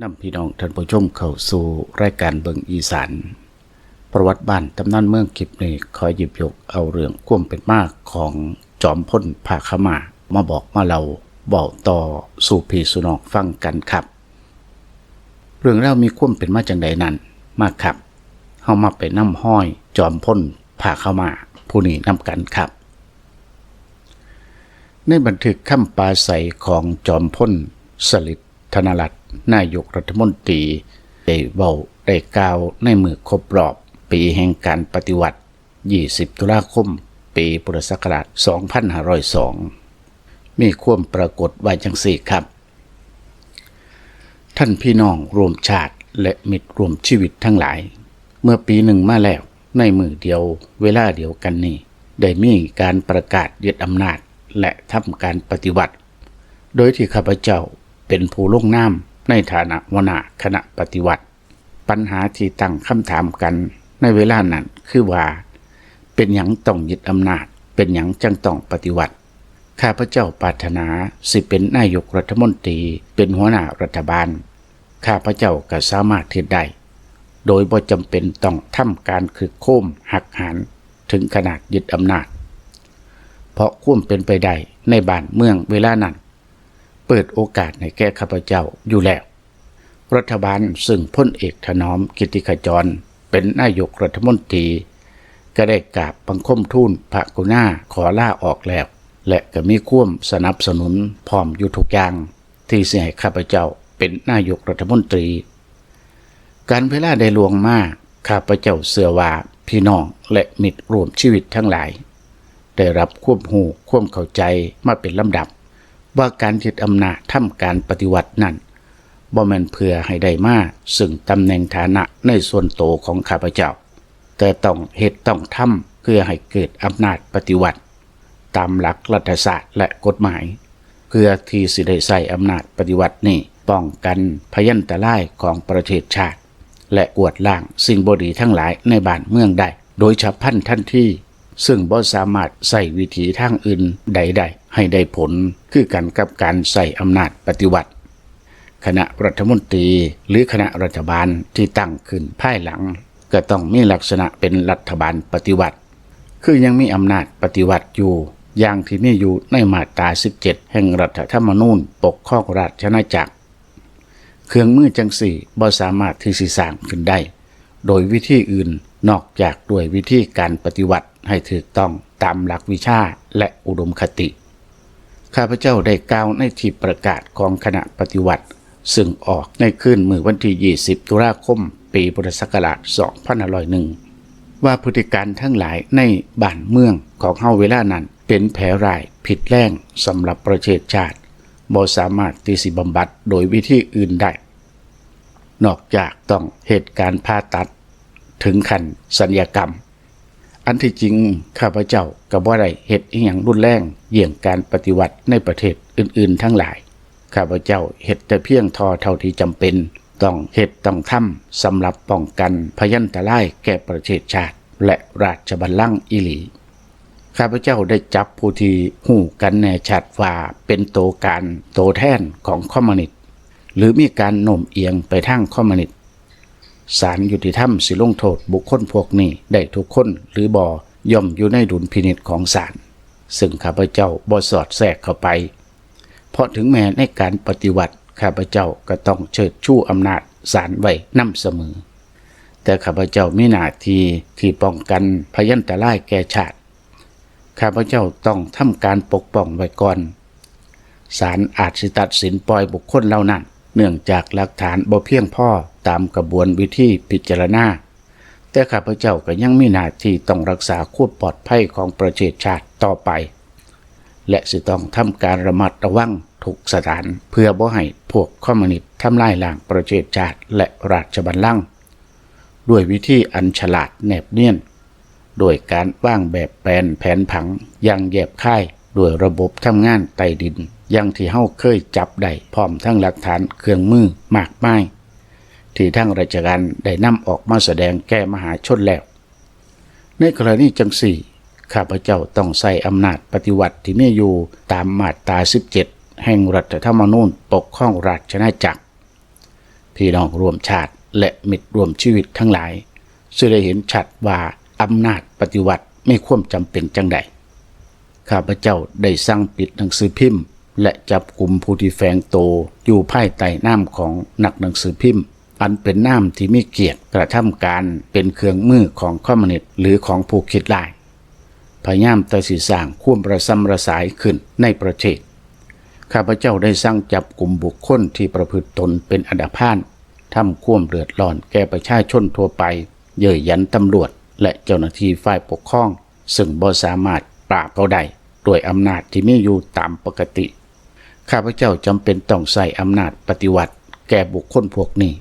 ນຳພີ່ນ້ອງທ່ານຜູ້ຊົມເຂົ້າສູ່ລາຍການເບິ່ງອີສານ ປະຫວັດບ້ານຕຳນານເມືອງ. ຄລິບນີ້ຂໍຫຍິບຍົກເອົາເລື່ອງຄວາມເປັນມາຂອງຈອມພົນຜ້າຂາວມ້າ ມາບອກມາເລົ່າ ເວົ້າຕໍ່ສູ່ພີ່ສູ່ນ້ອງຟັງກັນຄັບ. ເລື່ອງລາວມີຄວາມເປັນມາຈັ່ງໃດນັ້ນ ມາຄັບ ເຮົາມາໄປນຳຮອຍຈອມພົນຜ້າຂາວມ້າຜູ້ນີ້ນຳກັນຄັບ. ໃນບັນທຶກຄຳປາໄສຂອງຈອມພົນ ສະລິດ ທະນະລັດ ນາຍົກລັດຖະມົນຕີ ໄດ້ເວົ້າໄດ້ກ່າວໃນມື້ຄົບຮອບປີແຫ່ງການປະຕິວັດ ຊາວຫົກ ຕຸລາຄົມ ປີພຸດທະສັກກະລາດ ສອງພັນຫ້າຮ້ອຍສອງ ມີຄວາມປາກົດວ່າຈັ່ງຊີ້ຄັບ. ທ່ານພີ່ນ້ອງຮ່ວມຊາດ ແລະ ມິດຮ່ວມຊີວິດທັງຫຼາຍ, ເມື່ອປີໜຶ່ງມາແລ້ວ, ໃນມື້ດຽວເວລາດຽວກັນນີ້ ໄດ້ມີການປະກາດຍຶດອຳນາດ ແລະ ທຳການປະຕິວັດ ໂດຍທີ່ຂ້າພະເຈົ້າເປັນຜູ້ລົງນາມໃນຖານະຫົວໜ້າຄະນະປະຕິວັດ. ປັນຫາທີ່ຕັ້ງຄຳຖາມກັນໃນເວລານັ້ນຄືວ່າ ເປັນຫຍັງຕ້ອງຍຶດອຳນາດ? ເປັນຫຍັງຈັ່ງຕ້ອງປະຕິວັດ? ຂ້າພະເຈົ້າປາດຖະໜາຊິເປັນນາຍົກລັດຖະມົນຕີ ເປັນຫົວໜ້າລັດຖະບານ. ຂ້າພະເຈົ້າກໍສາມາດເຮັດໄດ້ ໂດຍບໍ່ຈຳເປັນຕ້ອງທຳການຄຶກໂຄມຫັກຫານເຖິງຂະໜາດຍຶດອຳນາດ, ເພາະຄວາມເປັນໄປໄດ້ໃນບ້ານເມືອງເວລານັ້ນ ເປີດໂອກາດໃຫ້ແກ່ຂ້າພະເຈົ້າຢູ່ແລ້ວ. ລັດຖະບານເຊິ່ງພົນເອກຖະໜອມ ກິດຕິຂະຈອນ ເປັນນາຍົກລັດຖະມົນຕີ ກໍໄດ້ກາບບັງຄົມທູນພະກະລຸນາຂໍລາອອກແລ້ວ ແລະ ກໍມີຄວາມສະໜັບສະໜູນພ້ອມຢູ່ທຸກຢ່າງ ທີ່ຊິໃຫ້ຂ້າພະເຈົ້າເປັນນາຍົກລັດຖະມົນຕີ. ການເວລາໄດ້ລ່ວງມາ, ຂ້າພະເຈົ້າເຊື່ອວ່າພີ່ນ້ອງ ແລະ ມິດຮ່ວມຊີວິດທັງຫຼາຍ ໄດ້ຮັບຄວາມຮູ້ຄວາມເຂົ້າໃຈມາເປັນລຳດັບ ວ່າການຍຶດອຳນາດທຳການປະຕິວັດນັ້ນ ບໍ່ແມ່ນເພື່ອໃຫ້ໄດ້ມາເຊິ່ງຕຳແໜ່ງຖານະໃນສ່ວນໂຕຂອງຂ້າພະເຈົ້າ, ແຕ່ຕ້ອງເຮັດຕ້ອງທຳເພື່ອໃຫ້ເກີດອຳນາດປະຕິວັດ ຕາມຫຼັກລັດຖະສາດ ແລະ ກົດໝາຍ ເພື່ອທີ່ຊິໄດ້ໃຊ້ອຳນາດປະຕິວັດນີ້ ປ້ອງກັນພະຍັນຕະລາຍຂອງປະເທດຊາດ ແລະ ກວາດລ້າງສິ່ງບໍ່ດີທັງຫຼາຍໃນບ້ານເມືອງໄດ້ ໂດຍສັບພັນທັນທີ, ເຊິ່ງບໍ່ສາມາດໃຊ້ວິທີທາງອື່ນໃດໄດ້ໃຫ້ໄດ້ຜົນ ຄືກັນກັບການໃຊ້ອຳນາດປະຕິວັດ. ຄະນະລັດຖະມົນຕີ ຫຼື ຄະນະລັດຖະບານທີ່ຕັ້ງຂຶ້ນພາຍຫຼັງ ກໍຕ້ອງມີລັກສະນະເປັນລັດຖະບານປະຕິວັດ, ຄືຍັງມີອຳນາດປະຕິວັດຢູ່ ຢ່າງທີ່ມີຢູ່ໃນມາດຕາສິບເຈັດ ແຫ່ງລັດຖະທຳມະນູນປົກຄອງລາຊະອານາຈັກ. ເຄື່ອງມືຈັ່ງຊີ້ບໍ່ສາມາດທີ່ຊິສ້າງຂຶ້ນໄດ້ໂດຍວິທີອື່ນ ນອກຈາກດ້ວຍວິທີການປະຕິວັດໃຫ້ຖືກຕ້ອງຕາມຫຼັກວິຊາ ແລະ ອຸດົມຄະຕິ. ຂ້າພະເຈົ້າໄດ້ກ່າວໃນທີ່ປະກາດຂອງຄະນະປະຕິວັດ ເຊິ່ງອອກໃນຄືນມື້ວັນທີຊາວຫົກ ຕຸລາຄົມ ປີພຸດທະສັກກະລາດ ສອງພັນຫ້າຮ້ອຍໜຶ່ງ ວ່າພຶດຕິການທັງຫຼາຍໃນບ້ານເມືອງຂອງເຮົາເວລານັ້ນ ເປັນແຜຮ້າຍຜິດແລງສຳລັບປະເທດຊາດ, ບໍ່ສາມາດທີ່ຊິບຳບັດໂດຍວິທີອື່ນໄດ້ ນອກຈາກຕ້ອງເຮັດການຜ່າຕັດເຖິງຂັ້ນສັນຍະກຳ. ອັນທີ່ຈິງ ຂ້າພະເຈົ້າກໍບໍ່ໄດ້ເຮັດອີ່ຫຍັງຮຸນແຮງຢ່ຽງການປະຕິວັດໃນປະເທດອື່ນໆທັງຫຼາຍ. ຂ້າພະເຈົ້າເຮັດແຕ່ພຽງພໍເທົ່າທີ່ຈຳເປັນຕ້ອງເຮັດຕ້ອງທຳ ສຳລັບປ້ອງກັນພະຍັນຕະລາຍແກ່ປະເທດຊາດ ແລະ ລາຊະບັນລັງອີ່ຫຼີ. ຂ້າພະເຈົ້າໄດ້ຈັບຜູ້ທີ່ຮູ້ກັນແນ່ຊັດວ່າເປັນໂຕການ, ໂຕແທນຂອງຄອມມູນິດ ຫຼື ມີການໂນ້ມອຽງໄປທາງຄອມມູນິດ. ສານຍຸຕິທຳຊິລົງໂທດບຸກຄົນພວກນີ້ໄດ້ທຸກຄົນ ຫຼື ບໍ່ ຍ່ອມຢູ່ໃນດຸນພິນິດຂອງສານ, ເຊິ່ງຂ້າພະເຈົ້າບໍ່ສອດແຊກເຂົ້າໄປ. ເພາະເຖິງແມ່ໃນການປະຕິວັດ ຂ້າພະເຈົ້າກໍຕ້ອງເຊີດຊູອຳນາດສານໄວ້ນຳສະເໝີ, ແຕ່ຂ້າພະເຈົ້າມີໜ້າທີ່ທີ່ປ້ອງກັນພະຍັນຕະລາຍແກ່ຊາດ. ຂ້າພະເຈົ້າຕ້ອງທຳການປົກປ້ອງໄວ້ກ່ອນ. ສານອາດຊິຕັດສິນປ່ອຍບຸກຄົນເຫຼົ່ານັ້ນ ເນື່ອງຈາກຫຼັກຖານບໍ່ພຽງພໍຕາມກະບວນວິທີພິຈາລະນາ, ແຕ່ຂ້າພະເຈົ້າກໍຍັງມີໜ້າທີ່ຕ້ອງຮັກສາຄວາມປອດໄພຂອງປະເທດຊາດຕໍ່ໄປ ແລະ ຊິຕ້ອງທຳການລະມັດລະວັງທຸກສະຖານ ເພື່ອບໍ່ໃຫ້ພວກຄອມມູນິດທຳລາຍລ້າງປະເທດຊາດ ແລະ ລາຊະບັນລັງ ດ້ວຍວິທີອັນສະຫຼາດແນບນຽນ, ໂດຍການວາງແບບແຜນ ແຜນຜັງຢ່າງແຍບຄາຍ, ດ້ວຍລະບົບທຳງານໃຕ້ດິນ ຢ່າງທີ່ເຮົາເຄີຍຈັບໄດ້, ພ້ອມທັງຫຼັກຖານເຄື່ອງມືມາກມາຍ ທີ່ທາງລາຊະການໄດ້ນຳອອກມາສະແດງແກ່ມະຫາຊົນແລ້ວ. ໃນກໍລະນີຈັ່ງຊີ້, ຂ້າພະເຈົ້າຕ້ອງໃຊ້ອຳນາດປະຕິວັດທີ່ມີຢູ່ຕາມມາດຕາສິບເຈັດ ແຫ່ງລັດຖະທຳມະນູນປົກຄອງລາຊະອານາຈັກ. ພີ່ນ້ອງຮ່ວມຊາດ ແລະ ມິດຮ່ວມຊີວິດທັງຫຼາຍ ຊິໄດ້ເຫັນຊັດວ່າອຳນາດປະຕິວັດມີຄວາມຈຳເປັນຈັ່ງໃດ. ຂ້າພະເຈົ້າໄດ້ສັ່ງປິດໜັງສືພິມ ແລະ ຈັບກຸມຜູ້ທີ່ແຝງໂຕຢູ່ພາຍໃຕ້ນາມຂອງນັກໜັງສືພິມ ອັນເປັນນາມທີ່ມີກຽດກະທຳການເປັນເຄື່ອງມືຂອງຄອມມູນິດ ຫຼື ຂອງຜູ້ຄິດຮ້າຍ ພະຍາຍາມແຕ່ຊິສ້າງຄວາມລະຊຳລະຊາຍຂຶ້ນໃນປະເທດ. ຂ້າພະເຈົ້າໄດ້ສັ່ງຈັບກຸມບຸກຄົນທີ່ປະພຶດຕົນເປັນອັນທະພານ, ທຳຄວາມເດືອດຮ້ອນແກ່ປະຊາຊົນທົ່ວໄປ, ເຍີ້ຍຫຍັນຕຳຫຼວດ ແລະ ເຈົ້າໜ້າທີ່ຝ່າຍປົກຄອງ ເຊິ່ງບໍ່ສາມາດປາບເຂົາໄດ້ດ້ວຍອຳນາດທີ່ມີຢູ່ຕາມປົກກະຕິ. ຂ້າພະເຈົ້າຈຳເປັນຕ້ອງໃຊ້ອຳນາດປະຕິວັດແກ່ບຸກຄົນພວກນີ້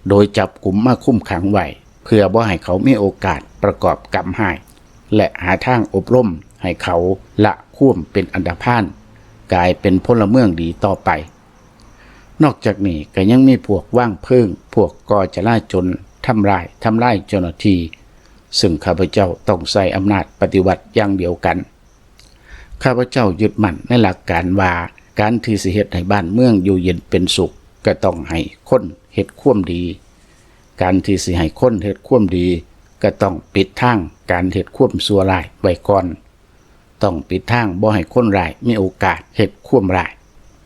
ໂດຍຈັບກຸມມາຄຸມຂັງໄວ້ ເພື່ອບໍ່ໃຫ້ເຂົາມີໂອກາດປະກອບກຳຮ້າຍ ແລະ ຫາທາງອົບຮົມໃຫ້ເຂົາລະຄວາມເປັນອັນທະພານ, ກາຍເປັນພົນລະເມືອງດີຕໍ່ໄປ. ນອກຈາກນີ້ກໍຍັງມີພວກວາງເພີງ, ພວກກໍ່ຈະລາຈົນ, ທຳຮ້າຍ, ທຳລາຍເຈົ້າໜ້າທີ່, ເຊິ່ງຂ້າພະເຈົ້າຕ້ອງໃຊ້ອຳນາດປະຕິວັດຢ່າງດຽວກັນ. ຂ້າພະເຈົ້າຍຶດໝັ້ນໃນຫຼັກການວ່າ ການທີ່ຊິເຮັດໃຫ້ບ້ານເມືອງຢູ່ເຢັນເປັນສຸກ ກໍຕ້ອງໃຫ້ຄົນເຮັດຄວາມດີ. ການທີ່ຊິໃຫ້ຄົນເຮັດຄວາມດີ ກໍຕ້ອງປິດທາງການເຮັດຄວາມຊົ່ວຮ້າຍໄວ້ກ່ອນ. ຕ້ອງປິດທາງບໍ່ໃຫ້ຄົນຮ້າຍມີໂອກາດເຮັດຄວາມຮ້າຍ,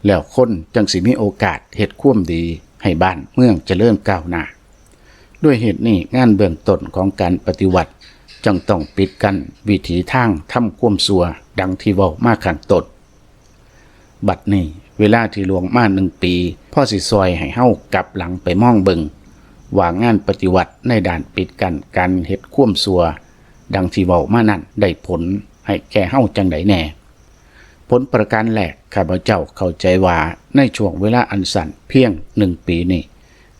ແລ້ວຄົນຈັ່ງຊິມີໂອກາດເຮັດຄວາມດີໃຫ້ບ້ານເມືອງຈະເລີນກ້າວໜ້າ. ດ້ວຍເຫດນີ້, ງານເບື້ອງຕົ້ນຂອງການປະຕິວັດຈຶ່ງຕ້ອງປິດກັ້ນວິຖີທາງທຳຄວາມຊົ່ວ ດັ່ງທີ່ເວົ້າມາຂ້າງຕົ້ນ. ບັດນີ້, ເວລາທີ່ລ່ວງມາໜຶ່ງປີ ພໍຊິຊ່ອຍໃຫ້ເຮົາກັບຫຼັງໄປມອງເບິ່ງວ່າ ງານປະຕິວັດໃນດ້ານປິດກັ້ນການເຮັດຄວາມຊົ່ວ ດັ່ງທີ່ເວົ້າມານັ້ນ ໄດ້ຜົນໃຫ້ແກ່ເຮົາຈັ່ງໃດແດ່? ຜົນປະການແລກ, ຂ້າພະເຈົ້າເຂົ້າໃຈວ່າ ໃນຊ່ວງເວລາອັນສັ້ນພຽງໜຶ່ງປີນີ້,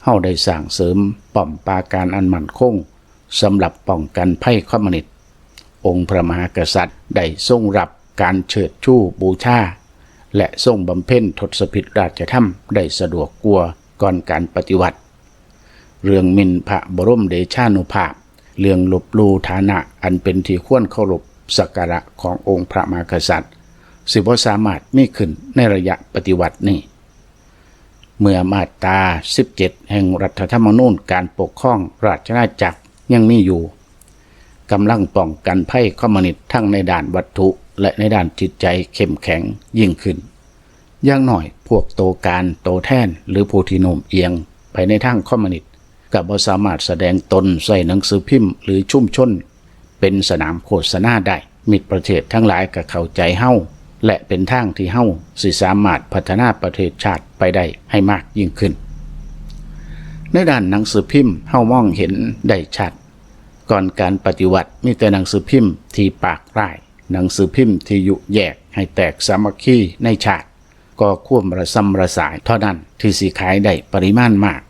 ເຮົາໄດ້ສ້າງເສີມປ້ອມປາການອັນໝັ້ນຄົງ ສຳລັບປ້ອງກັນໄພຄອມມູນິດ. ອົງພະມະຫາກະສັດໄດ້ຊົງຮັບການເຊີດຊູບູຊາ ແລະ ຊົງບຳເພັນທົດສະພິດລາຊະທຳໄດ້ສະດວກກວ່າກ່ອນການປະຕິວັດ. ເລື່ອງໝິ່ນພະບໍລົມເດຊານຸພາບ, ເລື່ອງລົບຫຼູ່ຖານະອັນເປັນທີ່ຄວນເຄົາລົບສັກກາລະຂອງອົງພະມະຫາກະສັດ ຊິບໍ່ສາມາດມີຂຶ້ນໃນໄລຍະປະຕິວັດນີ້. ເມື່ອມາດຕາສິບເຈັດແຫ່ງລັດຖະທຳມະນູນການປົກຄອງລາຊະອານາຈັກຍັງມີຢູ່, ກຳລັງປ້ອງກັນໄພຄອມມູນິດທັງໃນດ້ານວັດຖຸ ແລະ ໃນດ້ານຈິດໃຈເຂັ້ມແຂງຍິ່ງຂຶ້ນ. ຢ່າງໜ້ອຍພວກໂຕການ, ໂຕແທນ ຫຼື ຜູ້ທີ່ໂນ້ມອຽງໄປໃນທາງຄອມມູນິດ ກໍບໍ່ສາມາດສະແດງຕົນໃສ່ໜັງສືພິມ ຫຼື ຊຸມຊົນ ເປັນສະໜາມໂຄສະນາໄດ້. ມິດປະເທດທັງຫຼາຍກໍເຂົ້າໃຈເຮົາ ແລະ ເປັນທາງທີ່ເຮົາຊິສາມາດພັດທະນາປະເທດຊາດໄປໄດ້ໃຫ້ມາກຍິ່ງຂຶ້ນ. ໃນດ້ານໜັງສືພິມ ເຮົາມອງເຫັນໄດ້ຊັດ, ກ່ອນການປະຕິວັດ ມີແຕ່ໜັງສືພິມທີ່ປາກຮ້າຍ, ໜັງສືພິມທີ່ຍຸແຍກໃຫ້ແຕກສາມັກຄີໃນຊາດ, ກໍ່ຄວາມລະຊຳລະຊາຍເທົ່ານັ້ນທີ່ຊິຂາຍໄດ້ປະລິມານມາກ.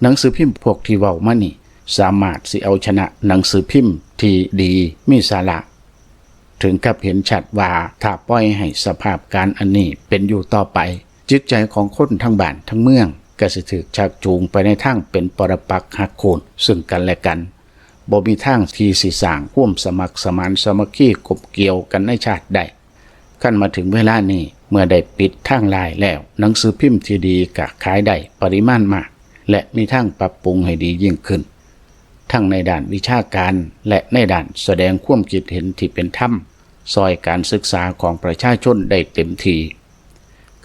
ໜັງສືພິມພວກທີ່ເວົ້າມານີ້ ສາມາດຊິເອົາຊະນະໜັງສືພິມທີ່ດີ, ມີສາລະ, ເຖິງກັບເຫັນຊັດວ່າ ຖ້າປ່ອຍໃຫ້ສະພາບການອັນນີ້ເປັນຢູ່ຕໍ່ໄປ, ຈິດໃຈຂອງຄົນທັງບ້ານທັງເມືອງກໍຊິຖືກຊັກຈູງໄປໃນທາງເປັນປໍລະປັກຫັກໂຄ່ນເຊິ່ງກັນແລະກັນ, ບໍ່ມີທາງທີ່ຊິສ້າງຄວາມສະໝັກສະໝານສາມັກຄີກົມກຽວກັນໃນຊາດໄດ້. ຄັນມາເຖິງເວລານີ້, ເມື່ອໄດ້ປິດທາງຮ້າຍແລ້ວ, ໜັງສືພິມທີ່ດີກໍຂາຍໄດ້ປະລິມານມາກ ແລະ ມີທາງປັບປຸງໃຫ້ດີຍິ່ງຂຶ້ນ, ທັງໃນດ້ານວິຊາການ ແລະ ໃນດ້ານສະແດງຄວາມຄິດເຫັນທີ່ເປັນທຳ, ຊ່ອຍການສຶກສາຂອງປະຊາຊົນໄດ້ເຕັມທີ່.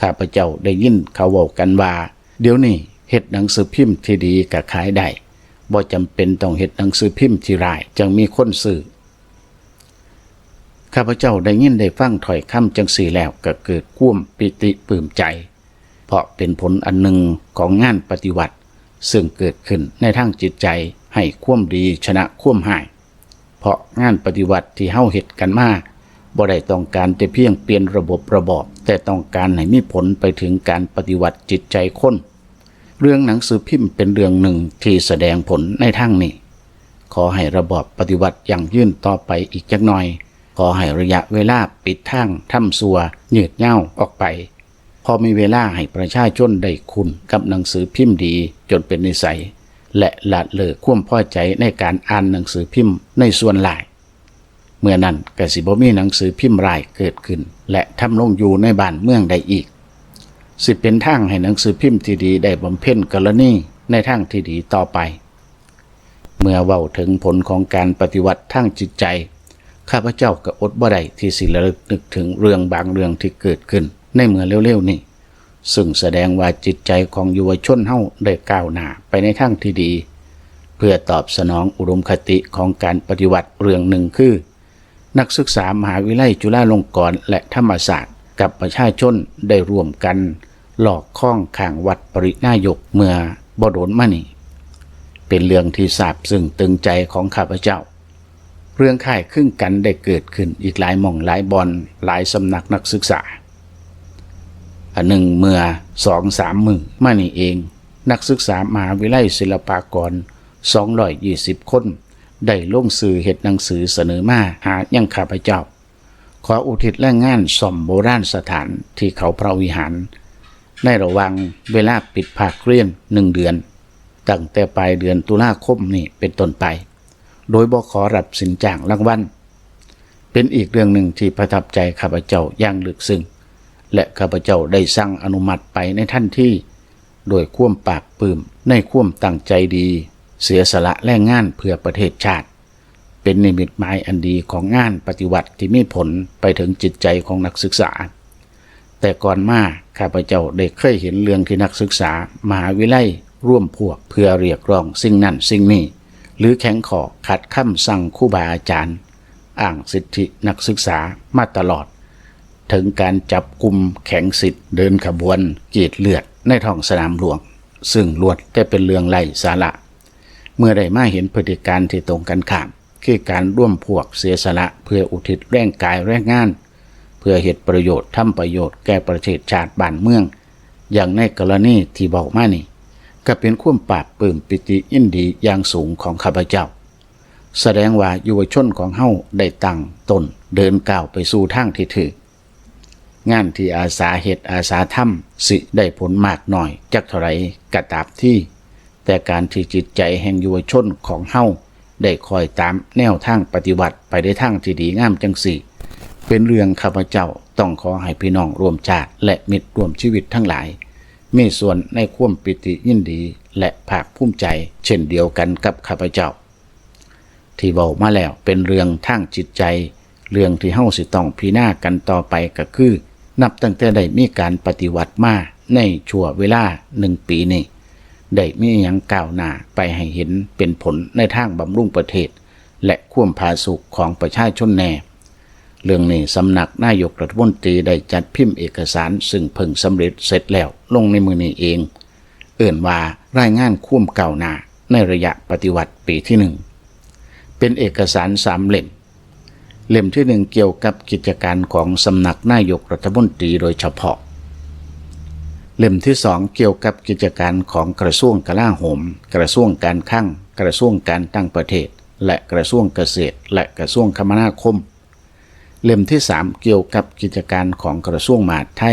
ຂ້າພະເຈົ້າໄດ້ຍິນເຂົາເວົ້າກັນວ່າ, ດຽວນີ້ເຮັດໜັງສືພິມທີ່ດີກໍຂາຍໄດ້, ບໍ່ຈຳເປັນຕ້ອງເຮັດໜັງສືພິມທີ່ຮ້າຍ ຈັ່ງມີຄົນຊື້. ຂ້າພະເຈົ້າໄດ້ຍິນໄດ້ຟັງຖ້ອຍຄຳຈັ່ງຊີ້ແລ້ວ ກໍເກີດຄວາມປີຕິປຶ້ມໃຈ, ເພາະເປັນຜົນອັນໜຶ່ງຂອງງານປະຕິວັດ ເຊິ່ງເກີດຂຶ້ນໃນທາງຈິດໃຈ ໃຫ້ຄວາມດີຊະນະຄວາມຮ້າຍ. ເພາະງານປະຕິວັດທີ່ເຮົາເຮັດກັນມາ ບໍ່ໄດ້ຕ້ອງການແຕ່ພຽງປ່ຽນລະບົບລະບອບ, ແຕ່ຕ້ອງການໃຫ້ມີຜົນໄປເຖິງການປະຕິວັດຈິດໃຈຄົນ. ເລື່ອງໜັງສືພິມເປັນເລື່ອງໜຶ່ງທີ່ສະແດງຜົນໃນທາງນີ້. ຂໍໃຫ້ລະບອບປະຕິວັດຢັ້ງຢືນຕໍ່ໄປອີກຈັກໜ່ອຍ. ຂໍໃຫ້ໄລຍະເວລາປິດທາງທຳຊົ່ວຍືດຍາວອອກໄປ. ພໍມີເວລາໃຫ້ປະຊາຊົນໄດ້ຄຸ້ນກັບໜັງສືພິມດີຈົນເປັນນິໄສ ແລະ ລະເລີກຄວາມພໍໃຈໃນການອ່ານໜັງສືພິມໃນສ່ວນຫຼາຍ. ເມື່ອນັ້ນກໍຊິບໍ່ມີໜັງສືພິມຮ້າຍເກີດຂຶ້ນ ແລະ ທຳລົງຢູ່ໃນບ້ານເມືອງໄດ້ອີກ. ຊິເປັນທາງໃຫ້ໜັງສືພິມທີ່ດີໄດ້ບຳເພັນກະລະນີໃນທາງທີ່ດີຕໍ່ໄປ. ເມື່ອເວົ້າເຖິງຜົນຂອງການປະຕິວັດທາງຈິດໃຈ, ຂ້າພະເຈົ້າກໍອົດບໍ່ໄດ້ທີ່ຊິລະລຶກນຶກເຖິງເລື່ອງບາງເລື່ອງທີ່ເກີດຂຶ້ນໃນເມື່ອເລັວໆນີ້, ຊຶ່ງສະແດງວ່າຈິດໃຈຂອງເຍົາວະຊົນເຮົາໄດ້ກ້າວໜ້າໄປໃນທາງທີ່ດີ, ເພື່ອຕອບສະໜອງອຸດົມຄະຕິຂອງການປະຕິວັດເລື່ອງໜຶ່ງຄື ນັກສຶກສາມະຫາວິໄລຈຸລາລົງກອນ ແລະ ທຳມະສາດ ກັບປະຊາຊົນໄດ້ຮ່ວມກັນລອກຄອງຂ້າງວັດປະລິນາຍົກເມື່ອບໍ່ດົນມານີ້ ເປັນເລື່ອງທີ່ຊາບຊຶ້ງຕຶງໃຈຂອງຂ້າພະເຈົ້າ. ເລື່ອງຄ້າຍຄຶງກັນໄດ້ເກີດຂຶ້ນອີກຫຼາຍໝ່ອງຫຼາຍບ່ອນ, ຫຼາຍສຳນັກນັກສຶກສາ. ອັນໜຶ່ງ, ເມື່ອສອງສາມມື້ມານີ້ເອງ, ນັກສຶກສາມະຫາວິໄລສິລະປາກອນສອງຮ້ອຍຊາວຄົນ ໄດ້ລົງຊື່ເຮັດໜັງສືສະເໜີມາຫາຍັງຂ້າພະເຈົ້າ, ຂໍອຸທິດແຮງງານສ້ອມໂບລານສະຖານທີ່ເຂົາພະວິຫານ ໃນລະຫວ່າງເວລາປິດພາກຮຽນໜຶ່ງເດືອນ, ຕັ້ງແຕ່ປາຍເດືອນຕຸລາຄົມນີ້ເປັນຕົ້ນໄປ, ໂດຍບໍ່ຂໍຮັບສິນຈ້າງລາງວັນ. ເປັນອີກເລື່ອງໜຶ່ງທີ່ປະທັບໃຈຂ້າພະເຈົ້າຢ່າງເລິກເຊິ່ງ ແລະ ຂ້າພະເຈົ້າໄດ້ສັ່ງອະນຸມັດໄປໃນທັນທີ ດ້ວຍຄວາມປາບປຶ້ມໃນຄວາມຕັ້ງໃຈດີ ເສຍສະຫຼະແຮງງານເພື່ອປະເທດຊາດ, ເປັນນິມິດໝາຍອັນດີຂອງງານປະຕິວັດທີ່ມີຜົນໄປເຖິງຈິດໃຈຂອງນັກສຶກສາ. ແຕ່ກ່ອນມາ ຂ້າພະເຈົ້າໄດ້ເຄີຍເຫັນເລື່ອງທີ່ນັກສຶກສາມະຫາວິໄລລວມພວກເພື່ອຮຽກຮ້ອງສິ່ງນັ້ນສິ່ງນີ້ ຫຼື ແຂງຂໍ້ຂັດຄຳສັ່ງຄູບາອາຈານ, ອ້າງສິດທິນັກສຶກສາມາຕະຫຼອດ, ເຖິງການຈັບກຸ່ມແຂງສິດເດີນຂະບວນກຣີດເລືອດໃນທ້ອງສະໜາມຫຼວງ, ຊຶ່ງລ້ວນແຕ່ເປັນເລື່ອງໄຮ້ສາລະ. ເມື່ອໄດ້ມາເຫັນພຶດຕິການທີ່ຕົງກັນຂ້າມ, ຄືການລວມພວກເສຍສະຫຼະເພື່ອອຸທິດແຮງກາຍແຮງງານ ເພື່ອເຮັດປະໂຫຍດ, ທຳປະໂຫຍດແກ່ປະເທດຊາດບ້ານເມືອງ, ຢ່າງໃນກໍລະນີທີ່ເວົ້າມານີ້, ກໍເປັນຄວາມປາບປຶ້ມປີຕິຍິນດີຢ່າງສູງຂອງຂ້າພະເຈົ້າ. ສະແດງວ່າເຍົາວະຊົນຂອງເຮົາໄດ້ຕັ້ງຕົ້ນເດີນກ້າວໄປສູ່ທາງທີ່ຖືກ. ງານທີ່ອາສາເຮັດອາສາທຳ ຊິໄດ້ຜົນມາກໜ້ອຍຈັກເທົ່າໃດກໍຕາມທີ, ແຕ່ການທີ່ຈິດໃຈແຫ່ງເຍົາວະຊົນຂອງເຮົາໄດ້ຄ້ອຍຕາມແນວທາງປະຕິວັດໄປໃນທາງທີ່ດີງາມຈັ່ງຊີ້ ເປັນເລື່ອງຂ້າພະເຈົ້າຕ້ອງຂໍໃຫ້ພີ່ນ້ອງຮ່ວມຊາດ ແລະ ມິດຮ່ວມຊີວິດທັງຫຼາຍ ມີສ່ວນໃນຄວາມປີຕິຍິນດີ ແລະ ພາກພູມໃຈເຊັ່ນດຽວກັນກັບຂ້າພະເຈົ້າ. ທີ່ເວົ້າມາແລ້ວເປັນເລື່ອງທາງຈິດໃຈ, ເລື່ອງທີ່ເຮົາຊິຕ້ອງພິຈາລະນາກັນຕໍ່ໄປກໍຄື ນັບຕັ້ງແຕ່ໄດ້ມີການປະຕິວັດມາໃນຊົ່ວເວລາໜຶ່ງປີນີ້ ໄດ້ມີຫຍັງກ້າວໜ້າໄປໃຫ້ເຫັນເປັນຜົນໃນທາງບຳລຸງປະເທດ ແລະ ຄວາມຜາສຸກຂອງປະຊາຊົນແດ່? ເລື່ອງນີ້ສຳນັກນາຍົກລັດຖະມົນຕີໄດ້ຈັດພິມເອກະສານ ຊຶ່ງເພິ່ງສຳເລັດເສັດແລ້ວລົງໃນມື້ນີ້ເອງ, ເອີ້ນວ່າ ລາຍງານຄວາມກ້າວໜ້າໃນໄລຍະປະຕິວັດປີທີໜຶ່ງ ເປັນເອກະສານສາມເຫຼັ້ມ. ເຫຼັ້ມທີໜຶ່ງກ່ຽວກັບກິດຈະການຂອງສຳນັກນາຍົກລັດຖະມົນຕີໂດຍສະເພາະ, ເຫຼັ້ມທີສອງກ່ຽວກັບກິດຈະການຂອງກະຊວງກະລາໂຫມ, ກະຊວງການຄັງ, ກະຊວງການຕ່າງປະເທດ ແລະ ກະຊວງກະເສດ ແລະ ກະຊວງຄະມະນາຄົມ. ເຫຼັ້ມທີສາມກ່ຽວກັບກິດຈະການຂອງກະຊວງມະຫາດໄທ,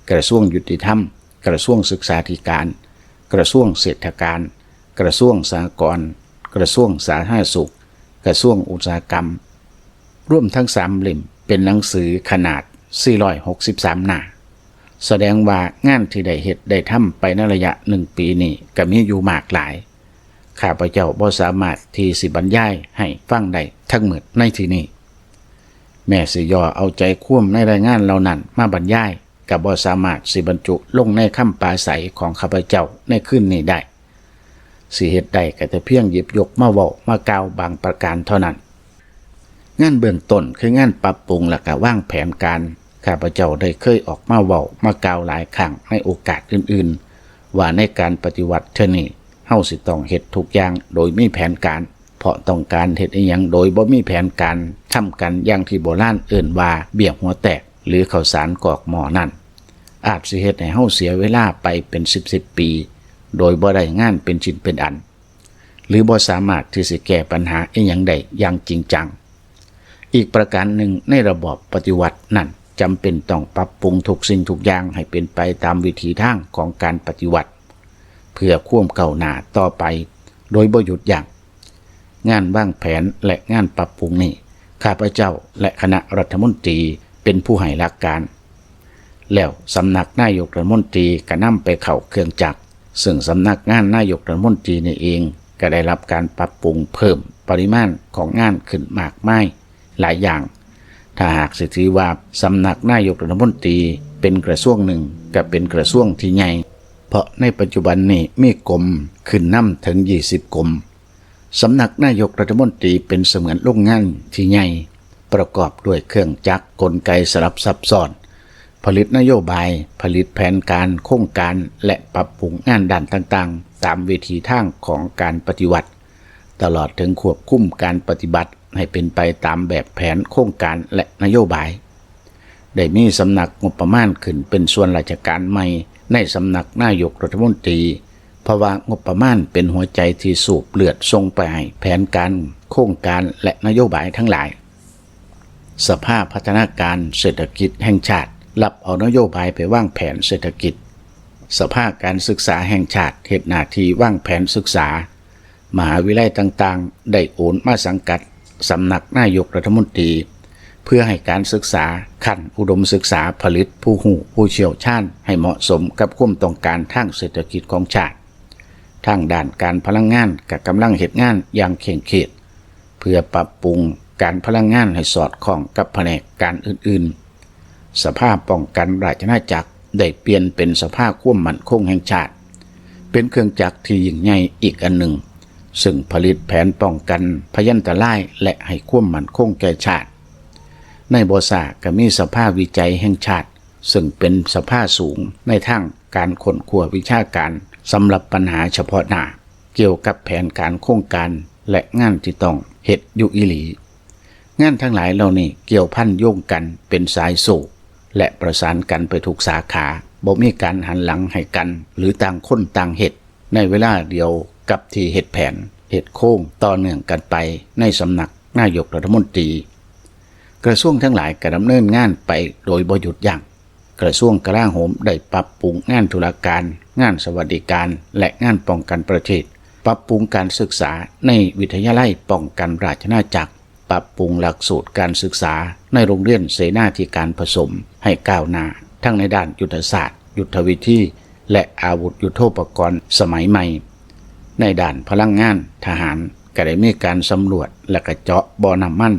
ກະຊວງຍຸຕິທຳ, ກະຊວງສຶກສາທິການ, ກະຊວງເສດຖະການ, ກະຊວງສະຫະກອນ, ກະຊວງສາທາລະນະສຸກ, ກະຊວງອຸດສາຫະກຳ. ລວມທັງສາມເຫຼັ້ມເປັນໜັງສືຂະໜາດສີ່ຮ້ອຍຫົກສິບສາມໜ້າ, ສະແດງວ່າງານທີ່ໄດ້ເຮັດໄດ້ທຳໄປໃນໄລຍະໜຶ່ງປີນີ້ກໍມີຢູ່ມາກຫຼາຍ. ຂ້າພະເຈົ້າບໍ່ສາມາດທີ່ຊິບັນຍາຍໃຫ້ຟັງໄດ້ທັງໝົດໃນທີ່ນີ້. ແມ້ຊິຫຍໍ້ເອົາໃຈຄວາມໃນລາຍງານເຫຼົ່ານັ້ນມາບັນຍາຍ, ກໍບໍ່ສາມາດຊິບັນຈຸລົງໃນຄຳປາໄສຂອງຂ້າພະເຈົ້າໃນຄືນນີ້ໄດ້. ຊິເຮັດໄດ້ກໍແຕ່ພຽງຫຍິບຍົກມາເວົ້າມາກ່າວບາງປະການເທົ່ານັ້ນ. ງານເບື້ອງຕົ້ນຄືງານປັບປຸງ ແລະ ກະວາງແຜນການ. ຂ້າພະເຈົ້າໄດ້ເຄີຍອອກມາເວົ້າມາກ່າວຫຼາຍຄັ້ງໃນໂອກາດອື່ນໆ ວ່າໃນການປະຕິວັດເທື່ອນີ້ ເຮົາຊິຕ້ອງເຮັດທຸກຢ່າງໂດຍມີແຜນການ, ເພາະຕ້ອງການເຮັດອີ່ຫຍັງໂດຍບໍ່ມີແຜນການ, ທຳກັນຢ່າງທີ່ໂບລານເອີ້ນວ່າເບ້ຍຫົວແຕກ ຫຼື ເຂົ້າສານກອກໝໍ້ນັ້ນ ອາດຊິເຮັດໃຫ້ເຮົາເສຍເວລາໄປເປັນສິບສິບປີ ໂດຍບໍ່ໄດ້ງານເປັນຊິ້ນເປັນອັນ ຫຼື ບໍ່ສາມາດທີ່ຊິແກ້ບັນຫາອີ່ຫຍັງໄດ້ຢ່າງຈິງຈັງ. ອີກປະການໜຶ່ງ, ໃນລະບອບປະຕິວັດນັ້ນ ຈຳເປັນຕ້ອງປັບປຸງທຸກສິ່ງທຸກຢ່າງໃຫ້ເປັນໄປຕາມວິຖີທາງຂອງການປະຕິວັດ ເພື່ອຄວາມກ້າວໜ້າຕໍ່ໄປໂດຍບໍ່ຢຸດຢັ້ງ. ງານວາງແຜນ ແລະ ງານປັບປຸງນີ້ ຂ້າພະເຈົ້າ ແລະ ຄະນະລັດຖະມົນຕີເປັນຜູ້ໃຫ້ຫຼັກການ. ແລ້ວສຳນັກນາຍົກລັດຖະມົນຕີກໍນຳໄປເຂົ້າເຄື່ອງຈັກ, ເຊິ່ງສຳນັກງານນາຍົກລັດຖະມົນຕີນີ້ເອງກໍໄດ້ຮັບການປັບປຸງເພີ່ມປະລິມານຂອງງານຂຶ້ນມາກມາຍຫຼາຍຢ່າງ. ຖ້າຫາກຊິຖືວ່າສຳນັກນາຍົກລັດຖະມົນຕີເປັນກະຊວງໜຶ່ງ, ກໍເປັນກະຊວງທີ່ໃຫຍ່, ເພາະໃນປັດຈຸບັນນີ້ມີກົມຂຶ້ນນຳເຖິງ ยี่สิบ ກົມ. ສຳນັກນາຍົກລັດຖະມົນຕີເປັນສະເໝືອນໂຮງງານທີ່ໃຫຍ່, ປະກອບດ້ວຍເຄື່ອງຈັກ, ກົນໄກສະຫຼັບຊັບຊ້ອນ, ຜະລິດນະໂຍບາຍ, ຜະລິດແຜນການ, ໂຄງການ ແລະ ປັບປຸງງານດ້ານຕ່າງໆ ຕາມວິທີທາງຂອງການປະຕິວັດ, ຕະຫຼອດເຖິງຄວບຄຸມການປະຕິບັດ ໃຫ້ເປັນໄປຕາມແບບແຜນໂຄງການ ແລະ ນະໂຍບາຍ. ໄດ້ມີສຳນັກງົບປະມານຂຶ້ນເປັນສ່ວນລາຊະການໃໝ່ໃນສຳນັກນາຍົກລັດຖະມົນຕີ, ເພາະວ່າງົບປະມານເປັນຫົວໃຈທີ່ສູບເລືອດສົ່ງໄປໃຫ້ແຜນການ, ໂຄງການ ແລະ ນະໂຍບາຍທັງຫຼາຍ. ສະພາພັດທະນາການເສດຖະກິດແຫ່ງຊາດ ຮັບເອົານະໂຍບາຍໄປວາງແຜນເສດຖະກິດ. ສະພາການສຶກສາແຫ່ງຊາດເຮັດໜ້າທີ່ວາງແຜນສຶກສາ. ມະຫາວິທະຍາໄລຕ່າງໆ ໄດ້ໂອນມາສັງກັດສຳນັກນາຍົກລັດຖະມົນຕີ ເພື່ອໃຫ້ການສຶກສາຂັ້ນອຸດົມສຶກສາຜະລິດຜູ້ຮູ້ຜູ້ຊ່ຽວຊານໃຫ້ເໝາະສົມກັບຄວາມຕ້ອງການທາງເສດຖະກິດຂອງຊາດ. ທາງດ້ານການພະລັງງານກໍກຳລັງເຮັດງານຢ່າງເຄັ່ງເຄດ ເພື່ອປັບປຸງການພະລັງງານໃຫ້ສອດຄ່ອງກັບພະແນກການອື່ນໆ. ສະພາປ້ອງກັນລາຊະອານາຈັກໄດ້ປ່ຽນເປັນສະພາຄວາມໝັ້ນຄົງແຫ່ງຊາດ, ເປັນເຄື່ອງຈັກທີ່ຍິ່ງໃຫຍ່ອີກອັນໜຶ່ງ, ເຊິ່ງຜະລິດແຜນປ້ອງກັນພະຍັນຕະລາຍ ແລະ ໃຫ້ຄວາມໝັ້ນຄົງແກ່ຊາດ. ໃນບໍ່ຊ້າກໍມີສະພາວິໄຈແຫ່ງຊາດ, ເຊິ່ງເປັນສະພາສູງໃນທາງການຄົ້ນຄວ້າວິຊາການສຳລັບບັນຫາສະເພາະໜ້າ ກ່ຽວກັບແຜນການໂຄງການ ແລະ ງານທີ່ຕ້ອງເຮັດຢູ່ອີ່ຫຼີ. ງານທັງຫຼາຍເຫຼົ່ານີ້ກ່ຽວພັນໂຍງກັນເປັນສາຍໂສ້ ແລະ ປະສານກັນໄປທຸກສາຂາ, ບໍ່ມີການຫັນຫຼັງໃຫ້ກັນ ຫຼື ຕ່າງຄົນຕ່າງເຮັດ, ໃນເວລາດຽວກັບທີ່ເຮັດແຜນ, ເຮັດໂຄງຕໍ່ເນື່ອງກັນໄປໃນສຳນັກນາຍົກລັດຖະມົນຕີ. ກະຊວງທັງຫຼາຍກໍດຳເນີນງານໄປໂດຍບໍ່ຢຸດຢັ້ງ. ກະຊວງກະລາໂຫມໄດ້ປັບປຸງງານຕຸລາການ, ງານສະຫວັດດີການ ແລະ ງານປ້ອງກັນປະເທດ, ປັບປຸງການສຶກສາໃນວິທະຍາໄລປ້ອງກັນລາຊະອານາຈັກ, ປັບປຸງຫຼັກສູດການສຶກສາໃນໂຮງຮຽນເສນາທິການປະຖົມໃຫ້ກ້າວໜ້າ ທັງໃນດ້ານຍຸດທະສາດ, ຍຸດທະວິທີ ແລະ ອາວຸດຍຸດໂທປະກອນສະໄໝໃໝ່. ໃນດ້ານພະລັງງານ, ທະຫານກໍໄດ້ມີການສຳຫຼວດ ແລະ ກະເຈາະບໍ່ນ້ຳມັນ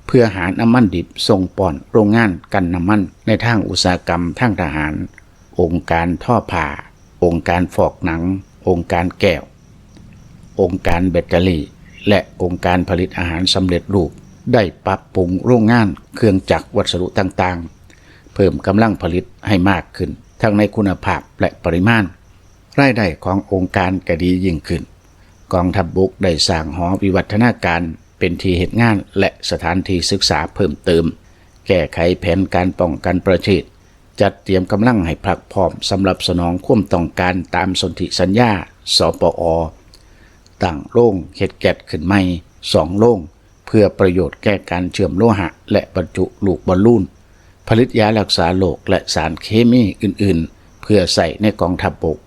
ເພື່ອຫານ້ຳມັນດິບສົ່ງປ້ອນໂຮງງານກັ່ນນ້ຳມັນໃນທາງອຸດສາຫະກຳທາງທະຫານ, ອົງການທໍຜ້າ, ອົງການຟອກໜັງ, ອົງການແກ້ວ, ອົງການແບັດເຕີຣີ ແລະ ອົງການຜະລິດອາຫານສຳເລັດຮູບ ໄດ້ປັບປຸງໂຮງງານ, ເຄື່ອງຈັກ, ວັດສະດຸຕ່າງໆ, ເພີ່ມກຳລັງຜະລິດໃຫ້ມາກຂຶ້ນ ທັງໃນຄຸນນະພາບ ແລະ ປະລິມານ. ລາຍໄດ້ຂອງອົງການກໍດີຍິ່ງຂຶ້ນ. ກອງທັບບົກໄດ້ສ້າງຫໍວິວັດທະນາການເປັນທີ່ເຮັດງານ ແລະ ສະຖານທີ່ສຶກສາເພີ່ມເຕີມ, ແກ້ໄຂແຜນການປ້ອງກັນປະເທດ, ຈັດຕຽມກຳລັງໃຫ້ພະພ້ອມສຳລັບສະໜອງຄວາມຕ້ອງການຕາມສົນທິສັນຍາ ສປອ, ຕັ້ງໂລງເຮັດແກັດຂຶ້ນໃໝ່ສອງໂລງ ເພື່ອປະໂຫຍດແກ່ການເຊື່ອມໂລຫະ ແລະ ບັນຈຸລູກບອນລູນ, ຜະລິດຢາຮັກສາໂລກ ແລະ ສານເຄມີອື່ນໆ ເພື່ອໃຊ້ໃນກອງທັບບົກ.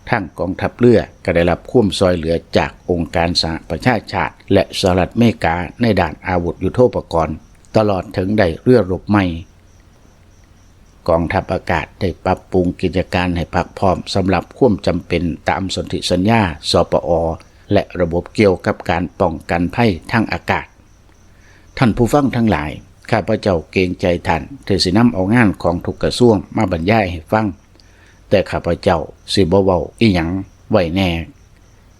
ທາງກອງທັບເຮືອກໍໄດ້ຮັບຄວາມຊ່ອຍເຫຼືອຈາກອົງການສະຫະປະຊາຊາດ ແລະ ສະຫະລັດອາເມລິກາໃນດ້ານອາວຸດຍຸດໂທປະກອນ, ຕະຫຼອດເຖິງໄດ້ເຮືອຮົບໃໝ່. ກອງທັບອາກາດໄດ້ປັບປຸງກິດຈະການໃຫ້ພະພ້ອມສຳລັບຄວາມຈຳເປັນຕາມສົນທິສັນຍາ ສປອ ແລະ ລະບົບກ່ຽວກັບການປ້ອງກັນໄພທາງອາກາດ. ທ່ານຜູ້ຟັງທັງຫຼາຍ, ຂ້າພະເຈົ້າເກງໃຈທ່ານທີ່ຊິນຳເອົາງານຂອງທຸກກະຊວງມາບັນຍາຍໃຫ້ຟັງ, ແຕ່ຂ້າພະເຈົ້າຊິບໍ່ເວົ້າອີ່ຫຍັງໄວ້ແດ່.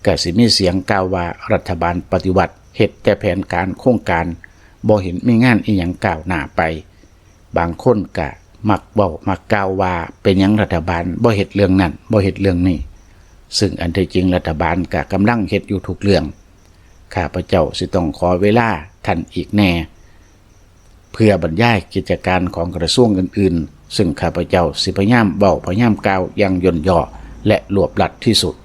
ກະຊິມີສຽງກ່າວວ່າລັດຖະບານປະຕິວັດເຮັດແຕ່ແຜນການໂຄງການ, ບໍ່ເຫັນມີງານອີ່ຫຍັງກ້າວໜ້າໄປ. ບາງຄົນກະມັກເວົ້າມັກກ່າວວ່າເປັນຫຍັງລັດຖະບານບໍ່ເຮັດເລື່ອງນັ້ນ ບໍ່ເຮັດເລື່ອງນີ້, ຊຶ່ງອັນທີ່ຈິງລັດຖະບານກະກຳລັງເຮັດຢູ່ທຸກເລື່ອງ. ຂ້າພະເຈົ້າຊິຕ້ອງຂໍເວລາທ່ານອີກແດ່ ເພື່ອບັນຍາຍກິດຈະການຂອງກະຊວງອື່ນໆ, ຊຶ່ງຂ້າພະເຈົ້າຊິພະຍາຍາມເວົ້າ, ພະຍາຍາມກ່າວຢ່າງຢ່ນຍໍ່ ແລະ ລວບລັດທີ່ສຸດ.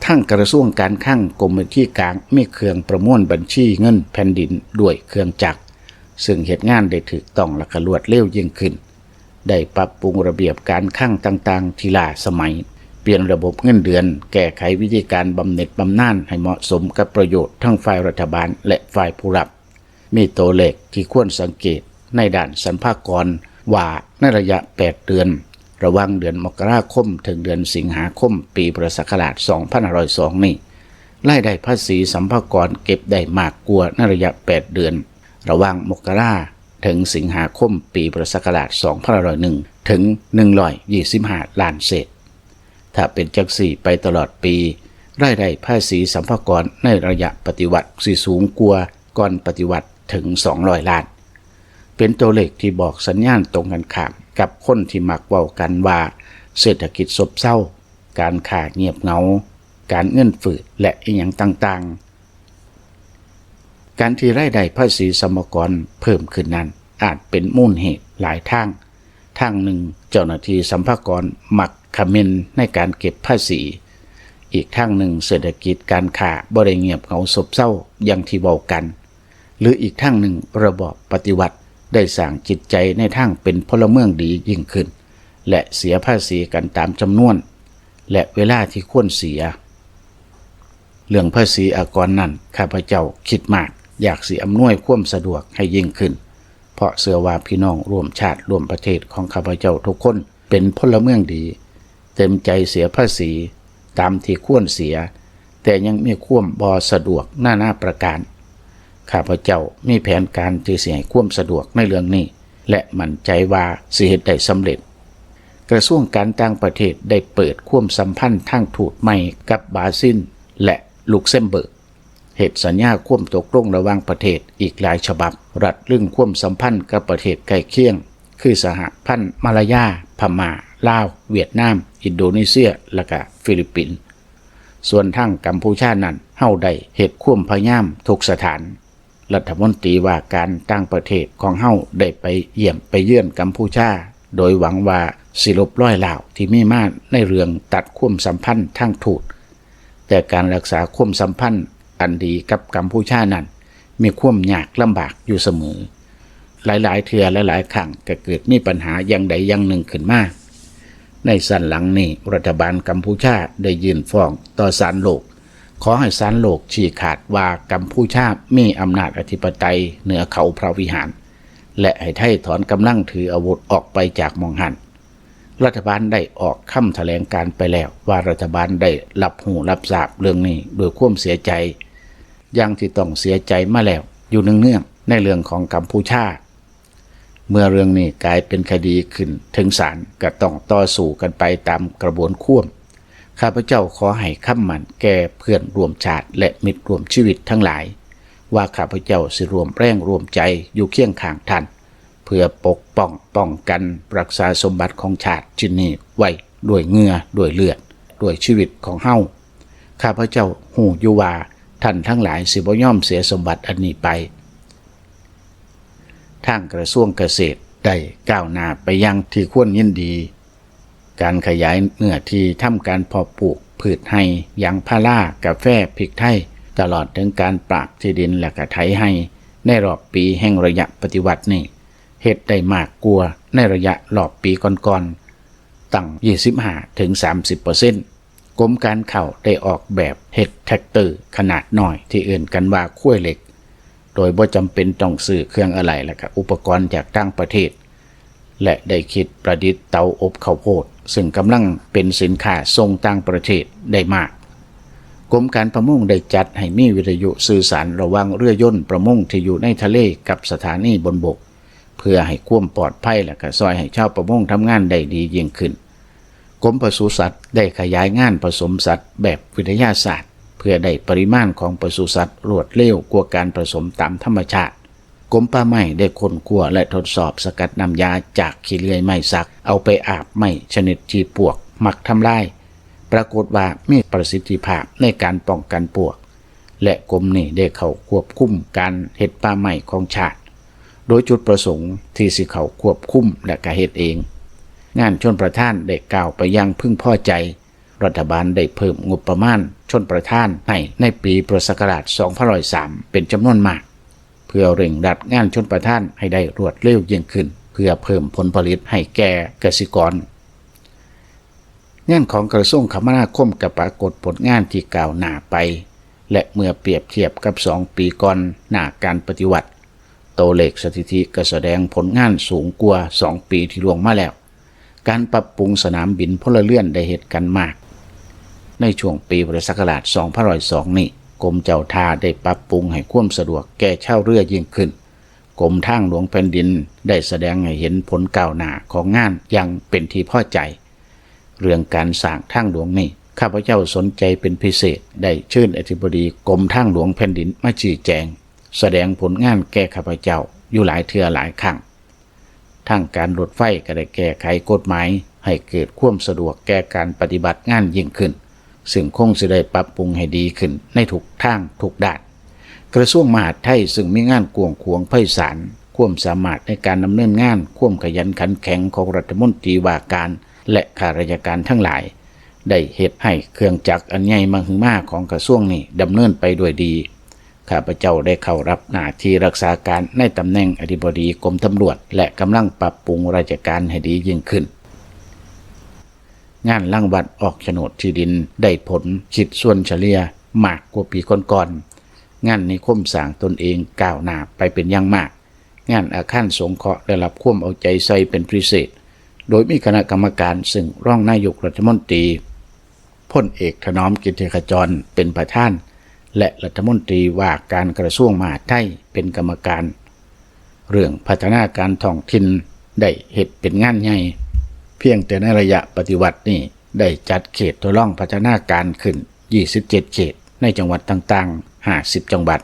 ທາງກະຊວງການຄັງ ກົມບັນຊີກາງ ມີເຄື່ອງປະມວນບັນຊີເງິນແຜ່ນດິນດ້ວຍເຄື່ອງຈັກ, ຊຶ່ງເຮັດງານໄດ້ຖືກຕ້ອງ ແລະ ກະລວດເລັວຍິ່ງຂຶ້ນ. ໄດ້ປັບປຸງລະບຽບການຄັງຕ່າງໆທີ່ລ້າສະໄໝ, ປ່ຽນລະບົບເງິນເດືອນ, ແກ້ໄຂວິທີການບຳເໜັດບຳນານໃຫ້ເໝາະສົມກັບປະໂຫຍດທັງຝ່າຍລັດຖະບານ ແລະ ຝ່າຍຜູ້ຮັບ. ມີຕົວເລກທີ່ຄວນສັງເກດໃນດ້ານສັມພາກອນ ວ່າໃນໄລຍະແປດເດືອນ ລະຫວ່າງເດືອນມົກກະລາຄົມເຖິງເດືອນສິງຫາຄົມ ປີພຸດທະສັກກະລາດສອງພັນຫ້າຮ້ອຍສອງນີ້ ລາຍໄດ້ພາສີສຳພາກອນເກັບໄດ້ມາກກວ່າໃນໄລຍະແປດເດືອນ ລະຫວ່າງມົກກະລາເຖິງສິງຫາຄົມ ປີພຸດທະສັກກະລາດສອງພັນຫ້າຮ້ອຍໜຶ່ງ ເຖິງໜຶ່ງຮ້ອຍຊາວຫ້າລ້ານເສດ. ຖ້າເປັນຈັ່ງຊີ້ໄປຕະຫຼອດປີ, ລາຍໄດ້ພາສີສຳພາກອນໃນໄລຍະປະຕິວັດຊິສູງກວ່າກ່ອນປະຕິວັດເຖິງສອງຮ້ອຍລ້ານ. ເປັນຕົວເລກທີ່ບອກສັນຍານຕົງກັນຂ້າມກັບຄົນທີ່ມັກເວົ້າກັນວ່າເສດຖະກິດຊົບເຊົາ, ການຄ້າງຽບເຫງົາ, ການເງິນຟື້ນ ແລະ ອີ່ຫຍັງຕ່າງໆ. ການທີ່ລາຍໄດ້ພາສີສຳພາກອນເພີ່ມຂຶ້ນນັ້ນ ອາດເປັນມູນເຫດຫຼາຍທາງ. ທາງໜຶ່ງ, ເຈົ້າໜ້າທີ່ສຳພາກອນມັກຂະເໝັນໃນການເກັບພາສີ. ອີກທາງໜຶ່ງ, ເສດຖະກິດການຄ້າບໍ່ໄດ້ງຽບເຫງົາຊົບເຊົາຢ່າງທີ່ເວົ້າກັນ. ຫຼືອີກທາງໜຶ່ງ, ລະບອບປະຕິວັດໄດ້ສ້າງຈິດໃຈໃນທາງເປັນພົນລະເມືອງດີຍິ່ງຂຶ້ນ ແລະ ເສຍພາສີກັນຕາມຈຳນວນ ແລະ ເວລາທີ່ຄວນເສຍ. ເລື່ອງພາສີອາກອນນັ້ນ, ຂ້າພະເຈົ້າຄິດມາກ, ຢາກຊິອຳນວຍຄວາມສະດວກໃຫ້ຍິ່ງຂຶ້ນ, ເພາະເຊື່ອວ່າພີ່ນ້ອງຮ່ວມຊາດຮ່ວມປະເທດຂອງຂ້າພະເຈົ້າທຸກຄົນເປັນພົນລະເມືອງດີ, ເຕັມໃຈເສຍພາສີຕາມທີ່ຄວນເສຍ, ແຕ່ຍັງມີຄວາມບໍ່ສະດວກນານາປະການ. ຂ້າພະເຈົ້າມີແຜນການທີ່ຊິໃຫ້ຄວາມສະດວກໃນເລື່ອງນີ້ ແລະ ໝັ້ນໃຈວ່າຊິເຮັດໄດ້ສຳເລັດ. ກະຊວງການຕ່າງປະເທດໄດ້ເປີດຄວາມສຳພັນທາງທູດໃໝ່ກັບບຣາຊິນ ແລະ ລຸກເຊັມເບີກ, ເຮັດສັນຍາຄວາມຕົກລົງລະຫວ່າງປະເທດອີກຫຼາຍສະບັບ, ລັດລຶງຄວາມສຳພັນກັບປະເທດໃກ້ຄຽງ ຄືສະຫະພັນມາລາຍາ, ພະມ້າ, ລາວ, ຫວຽດນາມ, ອິນໂດເນເຊຍ ແລະ ກະຟີລິບປິນ. ສ່ວນທາງກຳປູຊານັ້ນ, ເຮົາໄດ້ເຮັດຄວາມພະຍາຍາມທຸກສະຖານ. ລັດຖະມົນຕີວ່າການຕ່າງປະເທດຂອງເຮົາໄດ້ໄປຢ້ຽມໄປເຢືອນກຳປູຊາ, ໂດຍຫວັງວ່າຊິລົບລອຍລ້າວທີ່ມີມາໃນເລື່ອງຕັດຄວາມສຳພັນທາງທູດ. ແຕ່ການຮັກສາຄວາມສຳພັນອັນດີກັບກຳປູຊານັ້ນ ມີຄວາມຍາກລຳບາກຢູ່ສະເໝີ. ຫຼາຍໆເທື່ອ ຫຼາຍໆຄັ້ງກໍເກີດມີບັນຫາຢ່າງໃດຢ່າງໜຶ່ງຂຶ້ນມາ. ໃນຊັ້ນຫຼັງນີ້, ລັດຖະບານກຳປູຊາໄດ້ຍື່ນຟ້ອງຕໍ່ສານໂລກ, ຂໍໃຫ້ສານໂລກຊີ້ຂາດວ່າກຳປູຊາມີອຳນາດອະທິປະໄຕເໜືອເຂົາພະວິຫານ ແລະ ໃຫ້ໄທຖອນກຳລັງຖືອາວຸດອອກໄປຈາກໝ່ອງຫັ້ນ. ລັດຖະບານໄດ້ອອກຄຳຖະແຫຼງການໄປແລ້ວວ່າລັດຖະບານໄດ້ຮັບຮູ້ຮັບຊາບເລື່ອງນີ້ດ້ວຍຄວາມເສຍໃຈ, ຢ່າງທີ່ຕ້ອງເສຍໃຈມາແລ້ວຢູ່ເນື່ອງໆໃນເລື່ອງຂອງກຳປູຊາ. ເມື່ອເລື່ອງນີ້ກາຍເປັນຄະດີຂຶ້ນເຖິງສານ, ກໍຕ້ອງຕໍ່ສູ້ກັນໄປຕາມກະບວນຄວາມ. ຂ້າພະເຈົ້າຂໍໃຫ້ຄຳໝັ້ນແກ່ເພື່ອນຮ່ວມຊາດ ແລະ ມິດຮ່ວມຊີວິດທັງຫຼາຍ ວ່າຂ້າພະເຈົ້າຊິຮ່ວມແຮງຮ່ວມໃຈຢູ່ຄຽງຂ້າງທ່ານ ເພື່ອປົກປ້ອງປ້ອງກັນຮັກສາສົມບັດຂອງຊາດຊິນນີ້ໄວ້ດ້ວຍເຫື່ອ, ດ້ວຍເລືອດ, ດ້ວຍຊີວິດຂອງເຮົາ. ຂ້າພະເຈົ້າຮູ້ຢູ່ວ່າທ່ານທັງຫຼາຍຊິບໍ່ຍອມເສຍສົມບັດອັນນີ້ໄປ. ທາງກະຊວງກະເສດໄດ້ກ້າວໜ້າໄປຢ່າງທີ່ຄວນຍິນດີ. ການຂະຫຍາຍເນື້ອທີ່ທຳການເພາະປູກພືດໄຮ່, ຢາງພາລາ, ກາແຟ, ພິກໄທ, ຕະຫຼອດເຖິງການປາກທີ່ດິນ ແລະ ກະໄຖໄຮ່ ໃນລອບປີແຫ່ງໄລຍະປະຕິວັດນີ້ ເຮັດໄດ້ມາກກວ່າໃນໄລຍະລອບປີກ່ອນໆ ຕັ້ງ ຊາວຫ້າ ເຖິງ ສາມສິບເປີເຊັນ. ກົມການເຂົ້າໄດ້ອອກແບບເຮັດແທຣັກເຕີຂະໜາດນ້ອຍທີ່ເອີ້ນກັນວ່າຄວາຍເຫຼັກ, ໂດຍບໍ່ຈຳເປັນຕ້ອງຊື້ເຄື່ອງອາໄຫຼ ແລະ ກະອຸປະກອນຈາກຕ່າງປະເທດ ແລະ ໄດ້ຄິດປະດິດເຕົາອົບເຂົ້າໂພດ, ເຊິ່ງກຳລັງເປັນສິນຄ້າສົ່ງຕ່າງປະເທດໄດ້ມາກ. ກົມການປະມົງໄດ້ຈັດໃຫ້ມີວິທະຍຸສື່ສານລະຫວ່າງເຮືອຍົນປະມົງທີ່ຢູ່ໃນທະເລກັບສະຖານີບົນບົກ ເພື່ອໃຫ້ຄວາມປອດໄພ ແລະ ກະຊ່ອຍໃຫ້ຊາວປະມົງທຳງານໄດ້ດີຍິ່ງຂຶ້ນ. ກົມປະສຸສັດໄດ້ຂະຫຍາຍງານປະສົມສັດແບບວິທະຍາສາດ ເພື່ອໄດ້ປະລິມານຂອງປະສຸສັດລວດເລັວກວ່າການປະສົມຕາມທຳມະຊາດ. ກົມປ່າໄມ້ໄດ້ຄົ້ນຄວ້າ ແລະ ທົດສອບສະກັດນ້ຳຢາຈາກຂີ້ເລື່ອຍໄມ້ສັກ ເອົາໄປອາບໄມ້ຊະນິດທີ່ປວກມັກທຳລາຍ. ປາກົດວ່າມີປະສິດທິພາບໃນການປ້ອງກັນປວກ ແລະ ກົມນີ້ໄດ້ເຂົ້າຄວບຄຸມການເຮັດປ່າໄມ້ຂອງຊາດ ໂດຍຈຸດປະສົງທີ່ຊິເຂົ້າຄວບຄຸມ ແລະ ກະເຮັດເອງ. ງານຊົນປະທານໄດ້ກ້າວໄປຢ່າງເພິ່ງພໍໃຈ. ລັດຖະບານໄດ້ເພີ່ມງົບປະມານຊົນປະທານໃຫ້ໃນປີພຸດທະສັກກະລາດສອງພັນຮ້ອຍສາມເປັນຈຳນວນມາກ ເພື່ອເລັ່ງລັດງານຊົນປະທານໃຫ້ໄດ້ລວດເລັວຍິ່ງຂຶ້ນ ເພື່ອເພີ່ມຜົນຜະລິດໃຫ້ແກ່ກະສິກອນ. ງານຂອງກະຊວງຄະມະນາຄົມກໍປາກົດຜົນງານທີ່ກ້າວໜ້າໄປ ແລະ ເມື່ອປຽບທຽບກັບສອງປີກ່ອນໜ້າການປະຕິວັດ, ໂຕເລກສະຖິຕິກໍສະແດງຜົນງານສູງກວ່າສອງປີທີ່ລ່ວງມາແລ້ວ. ການປັບປຸງສະໜາມບິນພົນລະເຮືອນໄດ້ເຮັດກັນມາກໃນຊ່ວງປີພຸດທະສັກກະລາດສອງພັນຮ້ອຍສອງນີ້, ກົມເຈົ້າທ່າໄດ້ປັບປຸງໃຫ້ຄວາມສະດວກແກ່ຊາວເຮືອຍິ່ງຂຶ້ນ. ກົມທາງຫຼວງແຜ່ນດິນໄດ້ສະແດງໃຫ້ເຫັນຜົນກ້າວໜ້າຂອງງານຢ່າງເປັນທີ່ພໍໃຈ. ເລື່ອງການສ້າງທາງຫຼວງນີ້, ຂ້າພະເຈົ້າສົນໃຈເປັນພິເສດ, ໄດ້ເຊີນອະທິບໍດີກົມທາງຫຼວງແຜ່ນດິນມາຊີ້ແຈງ, ສະແດງຜົນງານແກ່ຂ້າພະເຈົ້າຢູ່ຫຼາຍເທື່ອຫຼາຍຄັ້ງ. ທາງການລົດໄຟກໍໄດ້ແກ້ໄຂກົດໝາຍໃຫ້ເກີດຄວາມສະດວກແກ່ການປະຕິບັດງານຍິ່ງຂຶ້ນ, ຊຶ່ງຄົງຊິໄດ້ປັບປຸງໃຫ້ດີຂຶ້ນໃນທຸກທາງທຸກດ້ານ. ກະຊວງມະຫາດໄທ ຊຶ່ງມີງານກວ້າງຂວາງໄພສານ, ຄວາມສາມາດໃນການດຳເນີນງານ, ຄວາມຂະຫຍັນຂັນແຂງຂອງລັດຖະມົນຕີວ່າການ ແລະ ຂ້າລາຊະການທັງຫຼາຍ ໄດ້ເຮັດໃຫ້ເຄື່ອງຈັກອັນໃຫຍ່ມະຫຶມາຂອງກະຊວງນີ້ດຳເນີນໄປດ້ວຍດີ. ຂ້າພະເຈົ້າໄດ້ເຂົ້າຮັບໜ້າທີ່ລັກສາການໃນຕຳແໜ່ງອະທິບໍດີກົມຕຳຫຼວດ ແລະ ກຳລັງປັບປຸງລາຊະການໃຫ້ດີຍິ່ງຂຶ້ນ. ງານລັງວັດອອກໂສນດທີ່ດິນໄດ້ຜົນ, ຄິດສ່ວນສະເລ່ຍມາກກວ່າປີກ່ອນໆ. ງານນິຄົມສ້າງຕົນເອງກ້າວໜ້າໄປເປັນຢ່າງມາກ. ງານອາຄານສົງເຄາະໄດ້ຮັບຄວາມເອົາໃຈໃສ່ເປັນພິເສດ, ໂດຍມີຄະນະກຳມະການ ຊຶ່ງຮອງນາຍົກລັດຖະມົນຕີ ພົນເອກ ຖະໜອມ ກິດຕິຂະຈອນ ເປັນປະທານ ແລະ ລັດຖະມົນຕີວ່າການກະຊວງມະຫາດໄທເປັນກຳມະການ. ເລື່ອງພັດທະນາການທ້ອງຖິ່ນໄດ້ເຮັດເປັນງານໃຫຍ່. ພຽງແຕ່ໃນໄລຍະປະຕິວັດນີ້ ໄດ້ຈັດເຂດທົດລອງພັດທະນາການຂຶ້ນ ຊາວເຈັດເຂດ ໃນຈັງຫວັດຕ່າງໆ ຫ້າສິບຈັງຫວັດ,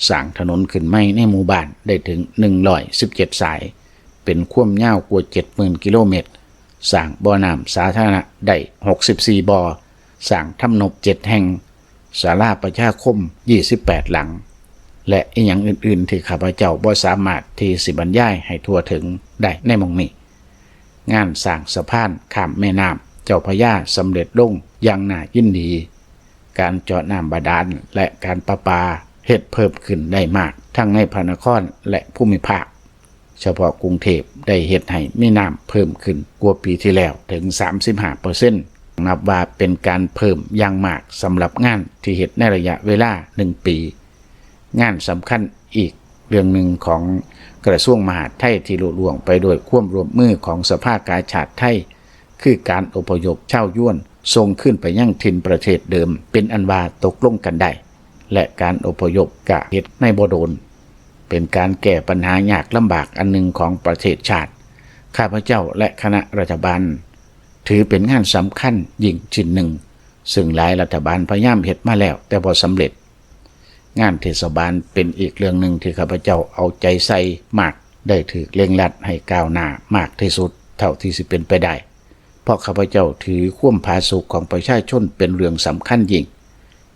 ສ້າງຖະໜົນຂຶ້ນໃໝ່ໃນໝູ່ບ້ານໄດ້ເຖິງ ໜຶ່ງຮ້ອຍສິບເຈັດສາຍ, ເປັນຄວາມຍາວກວ່າ ເຈັດໝື່ນກິໂລແມັດ, ສ້າງບໍ່ນ້ຳສາທາລະນະໄດ້ ຫົກສິບສີ່ບໍ່, ສ້າງທຳນົບ ເຈັດແຫ່ງ, ສາລາປະຊາຄົມ ຊາວແປດຫຼັງ ແລະ ອີ່ຫຍັງອື່ນໆ ທີ່ຂ້າພະເຈົ້າບໍ່ສາມາດທີ່ຊິບັນຍາຍໃຫ້ທົ່ວເຖິງໄດ້ໃນໝ່ອງນີ້. ງານສ້າງສະພານຂ້າມແມ່ນ້ຳເຈົ້າພະຍາສຳເລັດລົງຢ່າງໜ້າຍິນດີ. ການເຈາະນ້ຳບາດານ ແລະ ການປະປາເຮັດເພີ່ມຂຶ້ນໄດ້ມາກ ທັງໃນພະນະຄອນ ແລະ ພູມິພາກ. ສະເພາະກຸງເທບໄດ້ເຮັດໃຫ້ມີນ້ຳເພີ່ມຂຶ້ນກວ່າປີທີ່ແລ້ວເຖິງ ສາມສິບຫ້າເປີເຊັນ, ນັບວ່າເປັນການເພີ່ມຢ່າງມາກສຳລັບງານທີ່ເຮັດໃນໄລຍະເວລາໜຶ່ງປີ. ງານສຳຄັນອີກເລື່ອງໜຶ່ງຂອງກະຊວງມະຫາດໄທ ທີ່ລຸລ່ວງໄປດ້ວຍຄວາມຮ່ວມມືຂອງສະພາກາຊາດໄທ ຄືການອົບພະຍົບຊາວຢວນສົ່ງຄືນໄປຍັງຖິ່ນປະເທດເດີມ ເປັນອັນວ່າຕົກລົງກັນໄດ້ ແລະ ການອົບພະຍົບກະເຮັດໃນບໍ່ດົນ, ເປັນການແກ້ບັນຫາຍາກລຳບາກອັນໜຶ່ງຂອງປະເທດຊາດ. ຂ້າພະເຈົ້າ ແລະ ຄະນະລັດຖະບານ ຖືເປັນງານສຳຄັນຍິ່ງຊິ້ນໜຶ່ງ, ຊຶ່ງຫຼາຍລັດຖະບານພະຍາຍາມເຮັດມາແລ້ວ ແຕ່ບໍ່ສຳເລັດ. ງານເທດສະບານເປັນອີກເລື່ອງໜຶ່ງທີ່ຂ້າພະເຈົ້າເອົາໃຈໃສ່ມາກ, ໄດ້ຖືກເລັ່ງລັດໃຫ້ກ້າວໜ້າມາກທີ່ສຸດເທົ່າທີ່ຊິເປັນໄປໄດ້, ເພາະຂ້າພະເຈົ້າຖືຄວາມຜາສຸກຂອງປະຊາຊົນເປັນເລື່ອງສຳຄັນຍິ່ງ.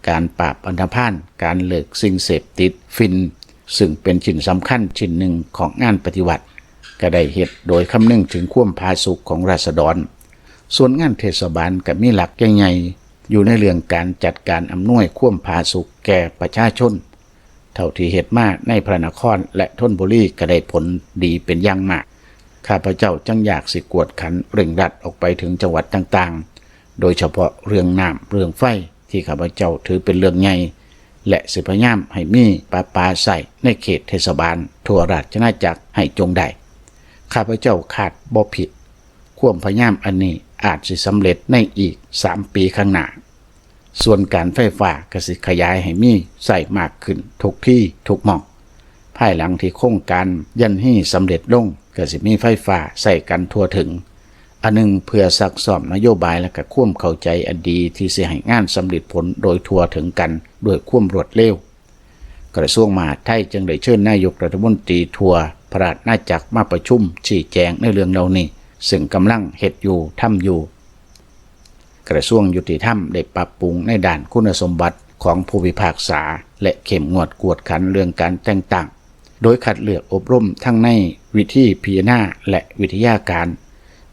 ການປາບອັນທະພານ, ການເລີກສິ່ງເສບຕິດ, ຝິ່ນ, ຊຶ່ງເປັນຊິ້ນສຳຄັນຊິ້ນໜຶ່ງຂອງງານປະຕິວັດ, ກະໄດ້ເຮັດໂດຍຄຳນຶງເຖິງຄວາມຜາສຸກຂອງລາຊະດອນ. ສ່ວນງານເທດສະບານກະມີຫຼັກໃຫຍ່ໆ ຢູ່ໃນເລື່ອງການຈັດການອຳນວຍຄວາມຜາສຸກແກ່ປະຊາຊົນ. ເທົ່າທີ່ເຮັດມາໃນພະນະຄອນ ແລະ ຊົນບຸລີ ກະໄດ້ຜົນດີເປັນຢ່າງມາກ. ຂ້າພະເຈົ້າຈຶ່ງຢາກຊິກວດຂັນເລັ່ງລັດອອກໄປເຖິງຈັງຫວັດຕ່າງໆ, ໂດຍສະເພາະເລື່ອງນ້ຳ, ເລື່ອງໄຟ ທີ່ຂ້າພະເຈົ້າຖືເປັນເລື່ອງໃຫຍ່ ແລະ ຊິພະຍາຍາມໃຫ້ມີປະປາໃຊ້ໃນເຂດເທດສະບານທົ່ວລາຊະອານາຈັກໃຫ້ຈົງໄດ້. ຂ້າພະເຈົ້າຄາດບໍ່ຜິດ, ຄວາມພະຍາຍາມອັນນີ້ອາດຊິສຳເລັດໃນອີກສາມປີຂ້າງໜ້າ. ສ່ວນການໄຟຟ້າກະຊິຂະຫຍາຍໃຫ້ມີໃຊ້ມາກຂຶ້ນທຸກທີ່ທຸກໝ່ອງ. ພາຍຫຼັງທີ່ໂຄງການຢັນຮີສຳເລັດລົງ, ກະຊິມີໄຟຟ້າໃຊ້ກັນທົ່ວເຖິງ. ອັນໜຶ່ງ, ເພື່ອຊັກຊ້ອມນະໂຍບາຍ ແລະ ກະຄວາມເຂົ້າໃຈອັນດີທີ່ຊິໃຫ້ງານສຳເລັດຜົນໂດຍທົ່ວເຖິງກັນດ້ວຍຄວາມລວດເລັວ. ກະຊວງມະຫາດໄທຈຶ່ງໄດ້ເຊີນນາຍົກລັດຖະມົນຕີທົ່ວພະລາຊະອານາຈັກມາປະຊຸມຊີ້ແຈງໃນເລື່ອງເຫຼົ່ານີ້, ຊຶ່ງກຳລັງເຮັດຢູ່, ທຳຢູ່. ກະຊວງຍຸຕິທຳໄດ້ປັບປຸງໃນດ້ານຄຸນນະສົມບັດຂອງຜູ້ພິພາກສາ ແລະ ເຂັ້ມງວດກວດຂັນເລື່ອງການແຕ່ງຕັ້ງ, ໂດຍຄັດເລືອກອົບຮົມທັງໃນວິທີພິຈາລະນາ ແລະ ວິທະຍາການ,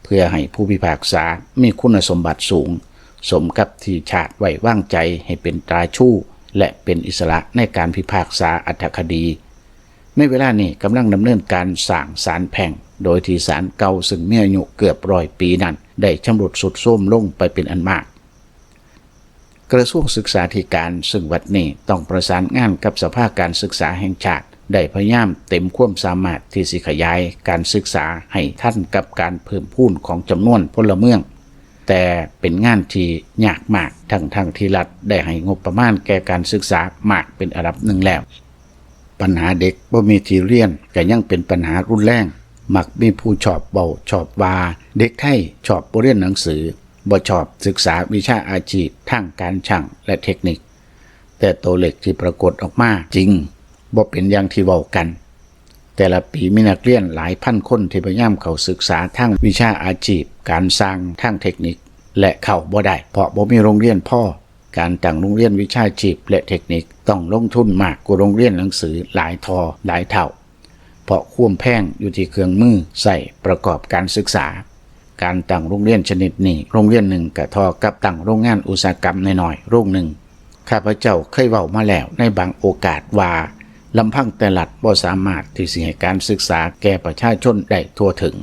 ເພື່ອໃຫ້ຜູ້ພິພາກສາມີຄຸນນະສົມບັດສູງ, ສົມກັບທີ່ຊາດໄວ້ວາງໃຈໃຫ້ເປັນຕາຊູ ແລະ ເປັນອິດສະຫຼະໃນການພິພາກສາອັດຖະຄະດີ. ໃນເວລານີ້ກຳລັງດຳເນີນການສ້າງສານແພ່ງ, ໂດຍທີ່ສານເກົ່າເຊິ່ງມີອາຍຸເກືອບຮ້ອຍປີນັ້ນໄດ້ຊຳລຸດຊຸດໂຊມລົງໄປເປັນອັນມາກ. ກະຊວງສຶກສາທິການ, ເຊິ່ງບັດນີ້ຕ້ອງປະສານງານກັບສະພາການສຶກສາແຫ່ງຊາດ, ໄດ້ພະຍາຍາມເຕັມຄວາມສາມາດທີ່ຊິຂະຫຍາຍການສຶກສາໃຫ້ທັນກັບການເພີ່ມພູນຂອງຈຳນວນພົນລະເມືອງ, ແຕ່ເປັນງານທີ່ຍາກມາກ ທັງໆທີ່ລັດໄດ້ໃຫ້ງົບປະມານແກ່ການສຶກສາມາກເປັນອັນດັບໜຶ່ງແລ້ວ. ບັນຫາເດັກບໍ່ມີທີ່ຮຽນກໍຍັງເປັນບັນຫາຮຸນແຮງ. ມັກມີຜູ້ຊອບເວົ້າຊອບວ່າ ເດັກໄທຊອບບໍ່ຮຽນໜັງສື, ບໍ່ຊອບສຶກສາວິຊາອາຊີບທາງການຊ່າງ ແລະ ເທັກນິກ. ແຕ່ໂຕເລກທີ່ປາກົດອອກມາຈິງບໍ່ເປັນຢ່າງທີ່ເວົ້າກັນ. ແຕ່ລະປີມີນັກຮຽນຫຼາຍພັນຄົນທີ່ພະຍາຍາມເຂົ້າສຶກສາທາງວິຊາອາຊີບ, ການຊ່າງ, ທາງເທັກນິກ ແລະ ເຂົ້າບໍ່ໄດ້ ເພາະບໍ່ມີໂຮງຮຽນພໍ. ການຕັ້ງໂຮງຮຽນວິຊາຊີບ ແລະ ເທັກນິກ ຕ້ອງລົງທຶນມາກກວ່າໂຮງຮຽນໜັງສືຫຼາຍທໍ່ຫຼາຍເທົ່າ, ເພາະຄວາມແພງຢູ່ທີ່ເຄື່ອງມືໃຊ້ປະກອບການສຶກສາ. ການຕັ້ງໂຮງຮຽນຊະນິດນີ້ ໂຮງຮຽນໜຶ່ງກະທໍ່ກັບຕັ້ງໂຮງງານອຸດສາຫະກຳນ້ອຍໆໂຮງໜຶ່ງ. ຂ້າພະເຈົ້າເຄີຍເວົ້າມາແລ້ວໃນບາງໂອກາດວ່າ ລຳພັງແຕ່ລັດບໍ່ສາມາດທີ່ຊິໃຫ້ການສຶກສາແກ່ປະຊາຊົນໄດ້ທົ່ວເຖິງ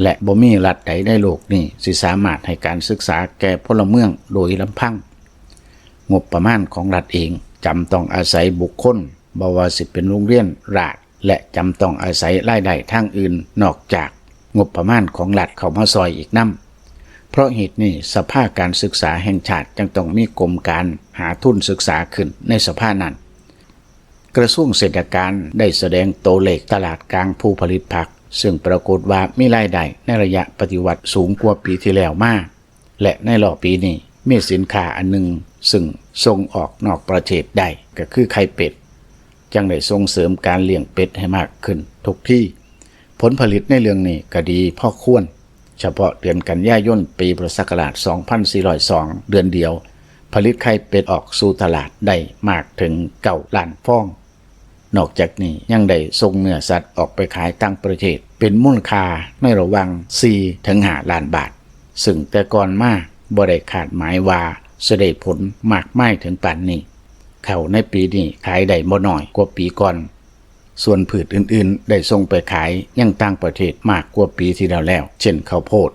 ແລະ ບໍ່ມີລັດໃດໃນໂລກນີ້ຊິສາມາດໃຫ້ການສຶກສາແກ່ພົນລະເມືອງໂດຍລຳພັງ. ງົບປະມານຂອງລັດເອງຈຳຕ້ອງອາໄສບຸກຄົນ, ບໍ່ວ່າຊິເປັນໂຮງຮຽນລັດ ແລະ ຈຳຕ້ອງອາໄສລາຍໄດ້ທາງອື່ນນອກຈາກງົບປະມານຂອງລັດເຂົ້າມາຊ່ອຍອີກນຳ. ເພາະເຫດນີ້ ສະພາການສຶກສາແຫ່ງຊາດຈຶ່ງຕ້ອງມີກົມການຫາທຶນສຶກສາຂຶ້ນໃນສະພານັ້ນ. ກະຊວງເສດຖະການໄດ້ສະແດງໂຕເລກຕະຫຼາດກາງຜູ້ຜະລິດຜັກ, ເຊິ່ງປາກົດວ່າມີລາຍໄດ້ໃນໄລຍະປະຕິວັດສູງກວ່າປີທີ່ແລ້ວມາ. ແລະ ໃນລອບປີນີ້ ມີສິນຄ້າອັນໜຶ່ງເຊິ່ງສົ່ງອອກນອກປະເທດໄດ້ ກໍຄືໄຂ່ເປັດ, ຈັ່ງໄດ້ສົ່ງເສີມການລ້ຽງເປັດໃຫ້ມາກຂຶ້ນທຸກທີ. ຜົນຜະລິດໃນເລື່ອງນີ້ກໍດີພໍຄວນ. ສະເພາະເດືອນກັນຍາຍົນປີພຸດທະສັກກະລາດສອງພັນສີ່ຮ້ອຍສອງ ເດືອນດຽວ, ຜະລິດໄຂ່ເປັດອອກສູ່ຕະຫຼາດໄດ້ມາກເຖິງເກົ້າລ້ານຟອງ. ນອກຈາກນີ້ຍັງໄດ້ສົ່ງເນື້ອສັດອອກໄປຂາຍຕ່າງປະເທດ ເປັນມູນຄ່າໃນລະຫວ່າງສີ່ເຖິງຫ້າລ້ານບາດ, ເຊິ່ງແຕ່ກ່ອນມາບໍ່ໄດ້ຄາດໝາຍວ່າຈະໄດ້ຜົນມາກມາຍເຖິງປານນີ້. ເຂົ້າໃນປີນີ້ຂາຍໄດ້ບໍ່ໜ້ອຍກວ່າປີກ່ອນ. ສ່ວນພືດອື່ນໆໄດ້ສົ່ງໄປຂາຍຍັງຕ່າງປະເທດມາກກວ່າປີທີ່ແລ້ວແລ້ວ, ເຊັ່ນເຂົ້າໂພດ.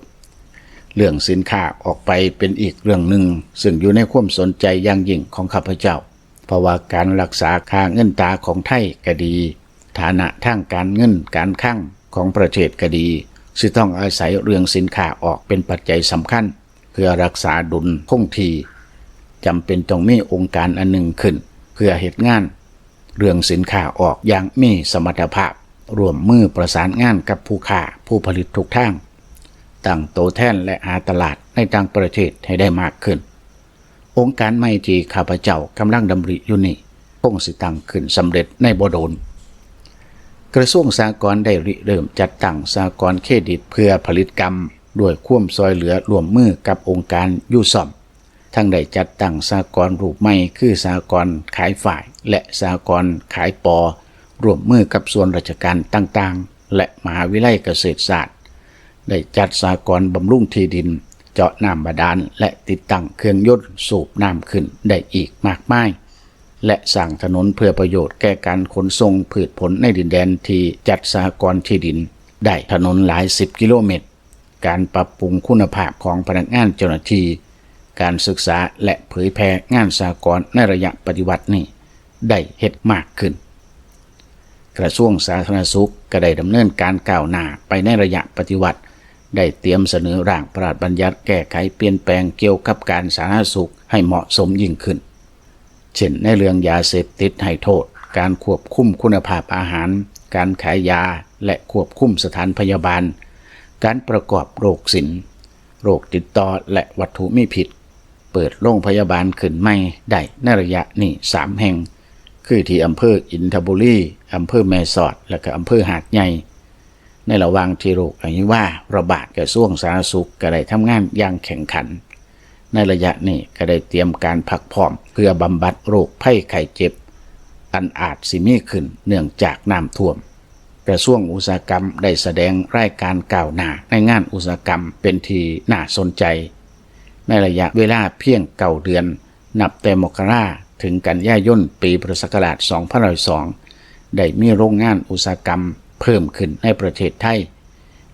ເລື່ອງສິນຄ້າອອກໄປເປັນອີກເລື່ອງໜຶ່ງ ເຊິ່ງຢູ່ໃນຄວາມສົນໃຈຢ່າງຍິ່ງຂອງຂ້າພະເຈົ້າ. ເພາະວ່າການຮັກສາຄ່າເງິນຕາຂອງໄທກໍດີ, ຖານະທາງການເງິນການຄັງຂອງປະເທດກໍດີ, ຊິຕ້ອງອາໄສເລື່ອງສິນຄ້າອອກເປັນປັດໄຈສຳຄັນ ເພື່ອຮັກສາດຸນຄົງທີ່. ຈຳເປັນຕ້ອງມີອົງການອັນໜຶ່ງຂຶ້ນ ເພື່ອເຮັດງານເລື່ອງສິນຄ້າອອກຢ່າງມີສະມັດຕະພາບ, ຮ່ວມມືປະສານງານກັບຜູ້ຄ້າ, ຜູ້ຜະລິດທຸກທາງ, ຕັ້ງໂຕແທນ ແລະ ຫາຕະຫຼາດໃນຕ່າງປະເທດໃຫ້ໄດ້ມາກຂຶ້ນ. ອົງການໃໝ່ທີ່ຂ້າພະເຈົ້າກຳລັງດຳລິຢູ່ນີ້ ຄົງຊິຕັ້ງຂຶ້ນສຳເລັດໃນບໍ່ດົນ. ກະຊວງສະຫະກອນໄດ້ລິເລີ່ມຈັດຕັ້ງສະຫະກອນເຄຣດິດເພື່ອຜະລິດກຳ ດ້ວຍຄວາມຊ່ອຍເຫຼືອຮ່ວມມືກັບອົງການຢູຊອມ, ທັງໄດ້ຈັດຕັ້ງສະຫະກອນຮູບໃໝ່ ຄືສະຫະກອນຂາຍຝ້າຍ ແລະ ສະຫະກອນຂາຍປໍ, ຮ່ວມມືກັບສ່ວນລາຊະການຕ່າງໆ ແລະ ມະຫາວິໄລກະເສດສາດ, ໄດ້ຈັດສະຫະກອນບຳລຸງທີ່ດິນ, ເຈາະນ້ຳບາດານ ແລະ ຕິດຕັ້ງເຄື່ອງຍົນສູບນ້ຳຂຶ້ນໄດ້ອີກມາກມາຍ ແລະ ສ້າງຖະໜົນເພື່ອປະໂຫຍດແກ່ການຂົນສົ່ງພືດຜົນໃນດິນແດນທີ່ຈັດສະຫະກອນທີ່ດິນໄດ້ຖະໜົນຫຼາຍສິບກິໂລເມັດ. ການປັບປຸງຄຸນນະພາບຂອງພະນັກງານເຈົ້າໜ້າທີ່, ການສຶກສາ ແລະ ເຜີຍແຜ່ງານສະຫະກອນໃນໄລຍະປະຕິວັດນີ້ໄດ້ເຮັດມາກຂຶ້ນ. ກະຊວງສາທາລະນະສຸກກໍໄດ້ດຳເນີນການກ້າວໜ້າໄປໃນໄລຍະປະຕິວັດ, ໄດ້ຕຽມສະເໜີຮ່າງພະລາຊບັນຍັດແກ້ໄຂປ່ຽນແປງກ່ຽວກັບການສາທາລະນະສຸກໃຫ້ເໝາະສົມຍິ່ງຂຶ້ນ, ເຊັ່ນ ໃນເລື່ອງຢາເສບຕິດໃຫ້ໂທດ, ການຄວບຄຸມຄຸນນະພາບອາຫານ, ການຂາຍຢາ ແລະ ຄວບຄຸມສະຖານພະຍາບານ, ການປະກອບໂລກສິນ, ໂລກຕິດຕໍ່ ແລະ ວັດຖຸມີພິດ. ເປີດໂຮງພະຍາບານຂຶ້ນໃໝ່ໄດ້ໃນໄລຍະນີ້ສາມແຫ່ງ, ຄືທີ່ອຳເພີອິນທະບູລີ, ອຳເພີແມ່ສອດ ແລະ ກໍອຳເພີຫາດໃຫຍ່. ໃນລະຫວ່າງທີ່ໂລກອະຫິວາລະບາດ, ກະຊວງສາທາລະນະສຸກກໍໄດ້ທຳງານຢ່າງແຂງຂັນ. ໃນໄລຍະນີ້ກໍໄດ້ຕຽມການພັກພ້ອມເພື່ອບຳບັດໂລກໄພໄຂ້ເຈັບ ອັນອາດຊິມີຂຶ້ນເນື່ອງຈາກນ້ຳຖ້ວມ. ກະຊວງອຸດສາຫະກຳໄດ້ສະແດງລາຍການກ້າວໜ້າໃນງານອຸດສາຫະກຳເປັນທີ່ໜ້າສົນໃຈ. ໃນໄລຍະເວລາພຽງເກົ້າເດືອນ ນັບແຕ່ມົກກະລາເຖິງກັນຍາຍົນປີພຸດທະສັກກະລາດສອງພັນສອງ ໄດ້ມີໂຮງງານອຸດສາຫະກຳເພີ່ມຂຶ້ນໃນປະເທດໄທ,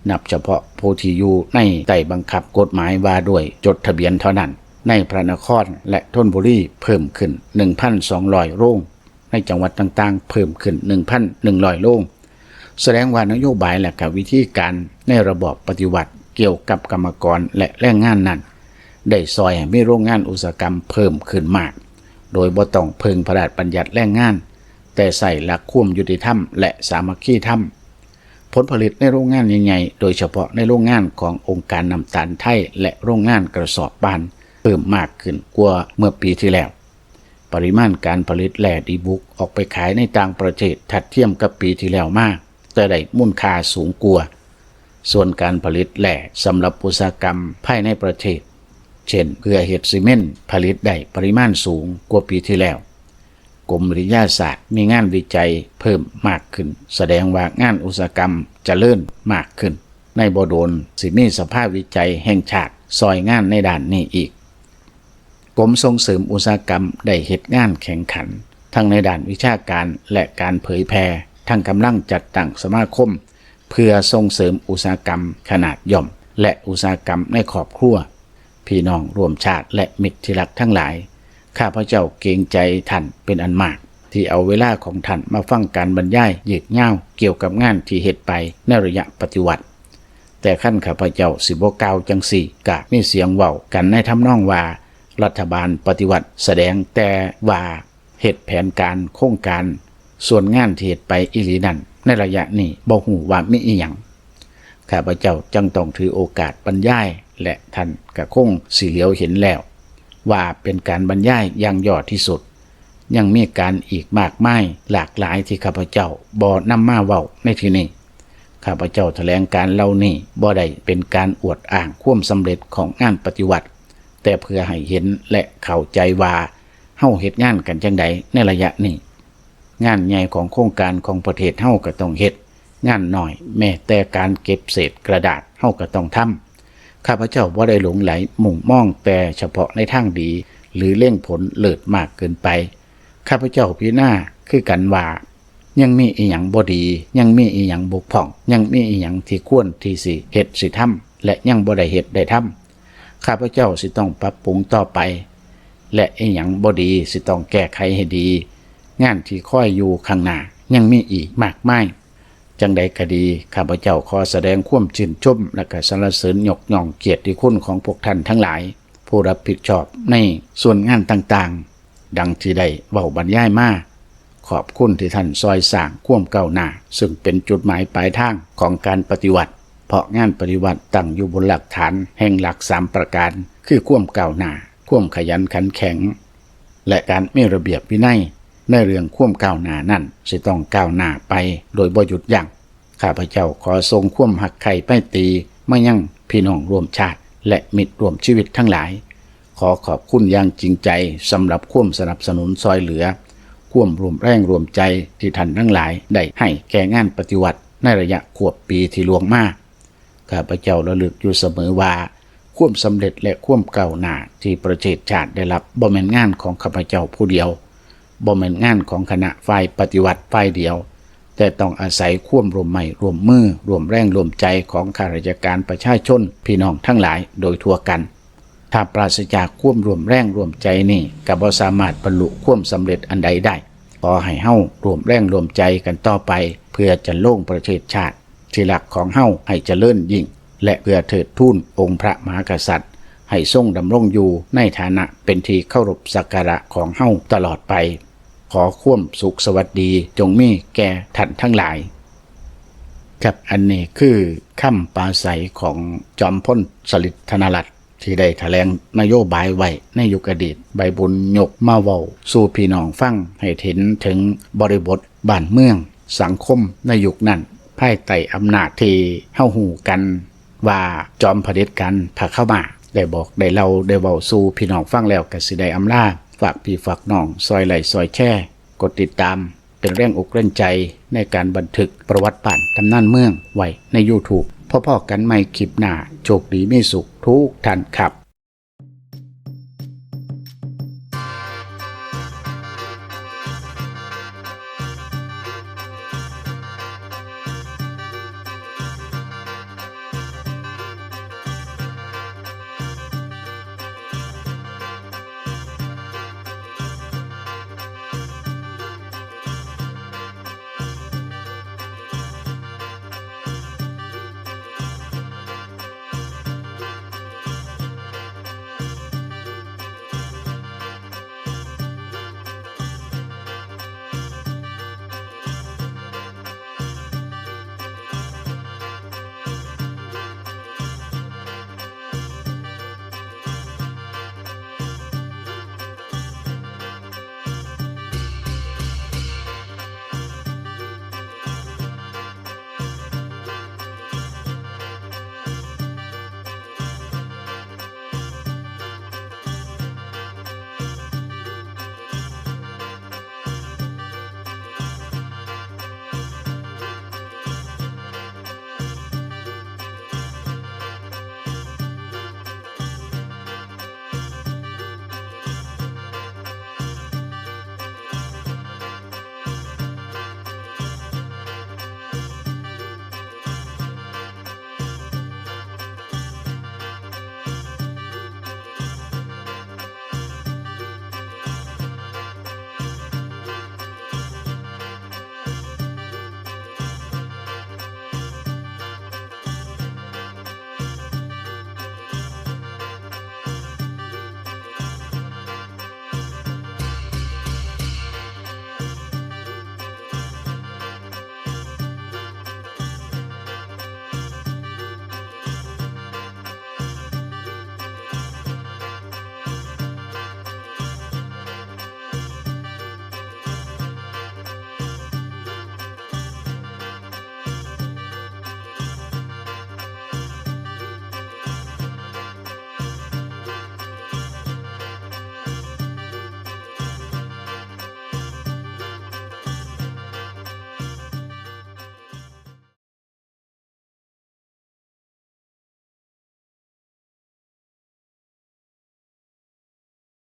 ນັບສະເພາະຜູ້ທີ່ຢູ່ໃນໃຕ້ບັງຄັບກົດໝາຍວ່າດ້ວຍຈົດທະບຽນເທົ່ານັ້ນ ໃນພະນະຄອນ ແລະ ຊົນບຸລີເພີ່ມຂຶ້ນໜຶ່ງພັນສອງຮ້ອຍໂຮງ. ໃນ ໃນຈັງຫວັດຕ່າງໆເພີ່ມຂຶ້ນ ໜຶ່ງພັນໜຶ່ງຮ້ອຍໂຮງ ສະແດງວ່ານະໂຍບາຍ ແລະ ກະວິທີການໃນລະບອບປະຕິວັດກ່ຽວກັບກຳມະກອນ ແລະ ແຮງງານນັ້ນ ໄດ້ຊ່ອຍໃຫ້ມີໂຮງງານອຸດສາຫະກຳເພີ່ມຂຶ້ນມາກ ໂດຍບໍ່ຕ້ອງເພິ່ງພະລາດບັນຍັດແຮງງານ, ແຕ່ໃຊ້ຫຼັກຄວາມຍຸຕິທຳ ແລະ ສາມັກຄີທຳ. ຜົນຜະລິດໃນໂຮງງານໃຫຍ່ໆ ໂດຍສະເພາະໃນໂຮງງານຂອງອົງການນ້ຳຕານໄທ ແລະ ໂຮງງານກະສອບບ້ານ ເພີ່ມມາກຂຶ້ນກວ່າເມື່ອປີທີ່ແລ້ວ. ປະລິມານການຜະລິດແຮ່ດີບຸກອອກໄປຂາຍໃນຕ່າງປະເທດ ທັດທຽມກັບປີທີ່ແລ້ວມາ, ແຕ່ໄດ້ມູນຄ່າສູງກວ່າ. ສ່ວນການຜະລິດແຮ່ສຳລັບອຸດສາຫະກຳພາຍໃນປະເທດ ເຊັ່ນ ເພື່ອເຮັດຊີເມັນ ຜະລິດໄດ້ປະລິມານສູງກວ່າປີທີ່ແລ້ວ. ກົມວິທະຍາສາດມີງານວິໄຈເພີ່ມມາກຂຶ້ນ, ສະແດງວ່າງານອຸດສາຫະກຳຈະເລີນມາກຂຶ້ນ. ໃນບໍ່ດົນຊິມີສະພາວິໄຈແຫ່ງຊາດຊ່ອຍງານໃນດ້ານນີ້ອີກ. ກົມສົ່ງເສີມອຸດສາຫະກຳໄດ້ເຮັດງານແຂ່ງຂັນ ທັງໃນດ້ານວິຊາການ ແລະ ການເຜີຍແຜ່, ທັງກຳລັງຈັດຕັ້ງສະມາຄົມເພື່ອສົ່ງເສີມອຸດສາຫະກຳຂະໜາດຍ່ອມ ແລະ ອຸດສາຫະກຳໃນຄອບຄົວ. ພີ່ນ້ອງຮ່ວມຊາດ ແລະ ມິດທີ່ຮັກທັງຫຼາຍ, ຂ້າພະເຈົ້າເກງໃຈທ່ານເປັນອັນມາກ ທີ່ເອົາເວລາຂອງທ່ານມາຟັງການບັນຍາຍຍືດຍາວກ່ຽວກັບງານທີ່ເຮັດໄປໃນໄລຍະປະຕິວັດ. ແຕ່ຄັນຂ້າພະເຈົ້າຊິບໍ່ກ່າວຈັ່ງຊີ້, ກະມີສຽງເວົ້າກັນໃນທຳນອງວ່າ ລັດຖະບານປະຕິວັດສະແດງແຕ່ວ່າເຮັດແຜນການໂຄງການ, ສ່ວນງານທີ່ເຮັດໄປອີ່ຫຼີນັ້ນ ໃນໄລຍະນີ້ບໍ່ຮູ້ວ່າມີອີ່ຫຍັງ. ຂ້າພະເຈົ້າຈຶ່ງຕ້ອງຖືໂອກາດບັນຍາຍ ແລະ ທ່ານກະຄົງຊິຫຼຽວເຫັນແລ້ວວ່າເປັນການບັນຍາຍຢ່າງຫຍໍ້ທີ່ສຸດ. ຍັງມີການອີກມາກມາຍຫຼາກຫຼາຍທີ່ຂ້າພະເຈົ້າບໍ່ນຳມາເວົ້າໃນທີ່ນີ້. ຂ້າພະເຈົ້າຖະແຫຼງການເຫຼົ່ານີ້ບໍ່ໄດ້ເປັນການອວດອ້າງຄວາມສຳເລັດຂອງງານປະຕິວັດ, ແຕ່ເພື່ອໃຫ້ເຫັນ ແລະ ເຂົ້າໃຈວ່າເຮົາເຮັດງານກັນຈັ່ງໃດໃນໄລຍະນີ້. ງານໃຫຍ່ຂອງໂຄງການຂອງປະເທດເຮົາກໍຕ້ອງເຮັດ, ງານນ້ອຍແມ້ແຕ່ການເກັບເສດກະດາດເຮົາກໍຕ້ອງທຳ. ຂ້າພະເຈົ້າບໍ່ໄດ້ຫຼົງໄຫຼມຸ່ງມອງແຕ່ສະເພາະໃນທາງດີ ຫຼື ເລັງຜົນເລີດມາກເກີນໄປ. ຂ້າພະເຈົ້າພິຈາລະນາຄືກັນວ່າ ຍັງມີອີ່ຫຍັງບໍ່ດີ, ຍັງມີອີ່ຫຍັງບົກຜ່ອງ, ຍັງມີອີ່ຫຍັງທີ່ຄວນທີ່ຊິເຮັດຊິທຳ ແລະ ຍັງບໍ່ໄດ້ເຮັດໄດ້ທຳ. ຂ້າພະເຈົ້າຊິຕ້ອງປັບປຸງຕໍ່ໄປ ແລະ ອີ່ຫຍັງບໍ່ດີຊິຕ້ອງແກ້ໄຂໃຫ້ດີ. ງານທີ່ຄອຍຢູ່ຂ້າງໜ້າຍັງມີອີກມາກມາຍ. ຈັ່ງໃດກໍດີ, ຂ້າພະເຈົ້າຂໍສະແດງຄວາມຊື່ນຊົມ ແລະ ກະສັນລະເສີນຍົກຍ້ອງກຽດຕິຄຸນຂອງພວກທ່ານທັງຫຼາຍ ຜູ້ຮັບຜິດຊອບໃນສ່ວນງານຕ່າງໆ ດັ່ງທີ່ໄດ້ເວົ້າບັນຍາຍມາ. ຂອບຄຸນທີ່ທ່ານຊ່ອຍສ້າງຄວາມກ້າວໜ້າ, ເຊິ່ງເປັນຈຸດໝາຍປາຍທາງຂອງການປະຕິວັດ, ເພາະງານປະຕິວັດຕັ້ງຢູ່ບົນຫຼັກຖານແຫ່ງຫຼັກສາມປະການ, ຄືຄວາມກ້າວໜ້າ, ຄວາມຂະຫຍັນຂັນແຂງ ແລະ ການມີລະບຽບວິໄນ. ໃນເລື່ອງຄວາມກ້າວໜ້ານັ້ນ ຊິຕ້ອງກ້າວໜ້າໄປໂດຍບໍ່ຢຸດຢັ້ງ. ຂ້າພະເຈົ້າຂໍສົ່ງຄວາມຮັກໃຄ່ໄມຕີມາຍັງພີ່ນ້ອງຮ່ວມຊາດ ແລະ ມິດຮ່ວມຊີວິດທັງຫຼາຍ. ຂໍຂອບຄຸນຢ່າງຈິງໃຈສຳລັບຄວາມສະໜັບສະໜູນຊ່ອຍເຫຼືອ, ຄວາມຮ່ວມແຮງຮ່ວມໃຈທີ່ທ່ານທັງຫຼາຍໄດ້ໃຫ້ແກ່ງານປະຕິວັດໃນໄລຍະຄວບປີທີ່ລ່ວງມາ. ຂ້າພະເຈົ້າລະລຶກຢູ່ສະເໝີວ່າ ຄວາມສຳເລັດ ແລະ ຄວາມກ້າວໜ້າທີ່ປະເທດຊາດໄດ້ຮັບ ບໍ່ແມ່ນງານຂອງຂ້າພະເຈົ້າຜູ້ດຽວ, ບໍ່ແມ່ນງານຂອງຄະນະຝ່າຍປະຕິວັດຝ່າຍດຽວ, ແຕ່ຕ້ອງອາໄສຄວາມຮ່ວມໄມ້ຮ່ວມມື, ຮ່ວມແຮງຮ່ວມໃຈຂອງຂ້າລາຊະການ, ປະຊາຊົນ, ພີ່ນ້ອງທັງຫຼາຍໂດຍທົ່ວກັນ. ຖ້າປາສະຈາກຄວາມຮ່ວມແຮງຮ່ວມໃຈນີ້, ກໍບໍ່ສາມາດບັນລຸຄວາມສຳເລັດອັນໃດໄດ້. ຂໍໃຫ້ເຮົາຮ່ວມແຮງຮ່ວມໃຈກັນຕໍ່ໄປ ເພື່ອຈະລົງປະເທດຊາດ ທີ່ລັກຂອງເຮົາໃຫ້ຈະເລີນຍິ່ງ ແລະ ເພື່ອເທີດທູນອົງພະມະຫາກະສັດໃຫ້ຊົງດຳລົງຢູ່ໃນຖານະເປັນທີ່ເຄົາລົບສັກກາລະຂອງເຮົາຕະຫຼອດໄປ. ຂໍຄວາມສຸກສະຫວັດດີຈົ່ງມີແກ່ທ່ານທັງຫຼາຍ. ຄັບ ອັນນີ້ຄືຄຳປາໄສຂອງຈອມພົນ ສະລິດ ທະນະລັດ ທີ່ໄດ້ຖະແຫຼງນະໂຍບາຍໄວ້ໃນຍຸກອະດີດ, ໃບບຸນຍົກມາເວົ້າສູ່ພີ່ນ້ອງຟັງໃຫ້ເຫັນເຖິງບໍລິບົດບ້ານເມືອງສັງຄົມໃນຍຸກນັ້ນ ພາຍໃຕ້ອຳນາດທີ່ເຮົາຮູ້ກັນວ່າຈອມຜະເດັດການພະເຂົ້າມາ. ໄດ້ບອກໄດ້ເລົ່າໄດ້ເວົ້າສູ່ພີ່ນ້ອງຟັງແລ້ວ ກະຊິໄດ້ອຳລາ, ຝາກພີ່ຝາກນ້ອງຊ່ອຍໄລຄ໌ຊ່ອຍແຊ, ກົດຕິດຕາມ ເປັນແຮງອົກແຮງໃຈໃນການບັນທຶກປະຫວັດບ້ານຕຳນານເມືອງໄວ້ໃນ YouTube. ພໍ້ໆກັນໃໝ່ຄລິບໜ້າ, ໂຊກດີມີສຸກທຸກທ່ານຄັບ.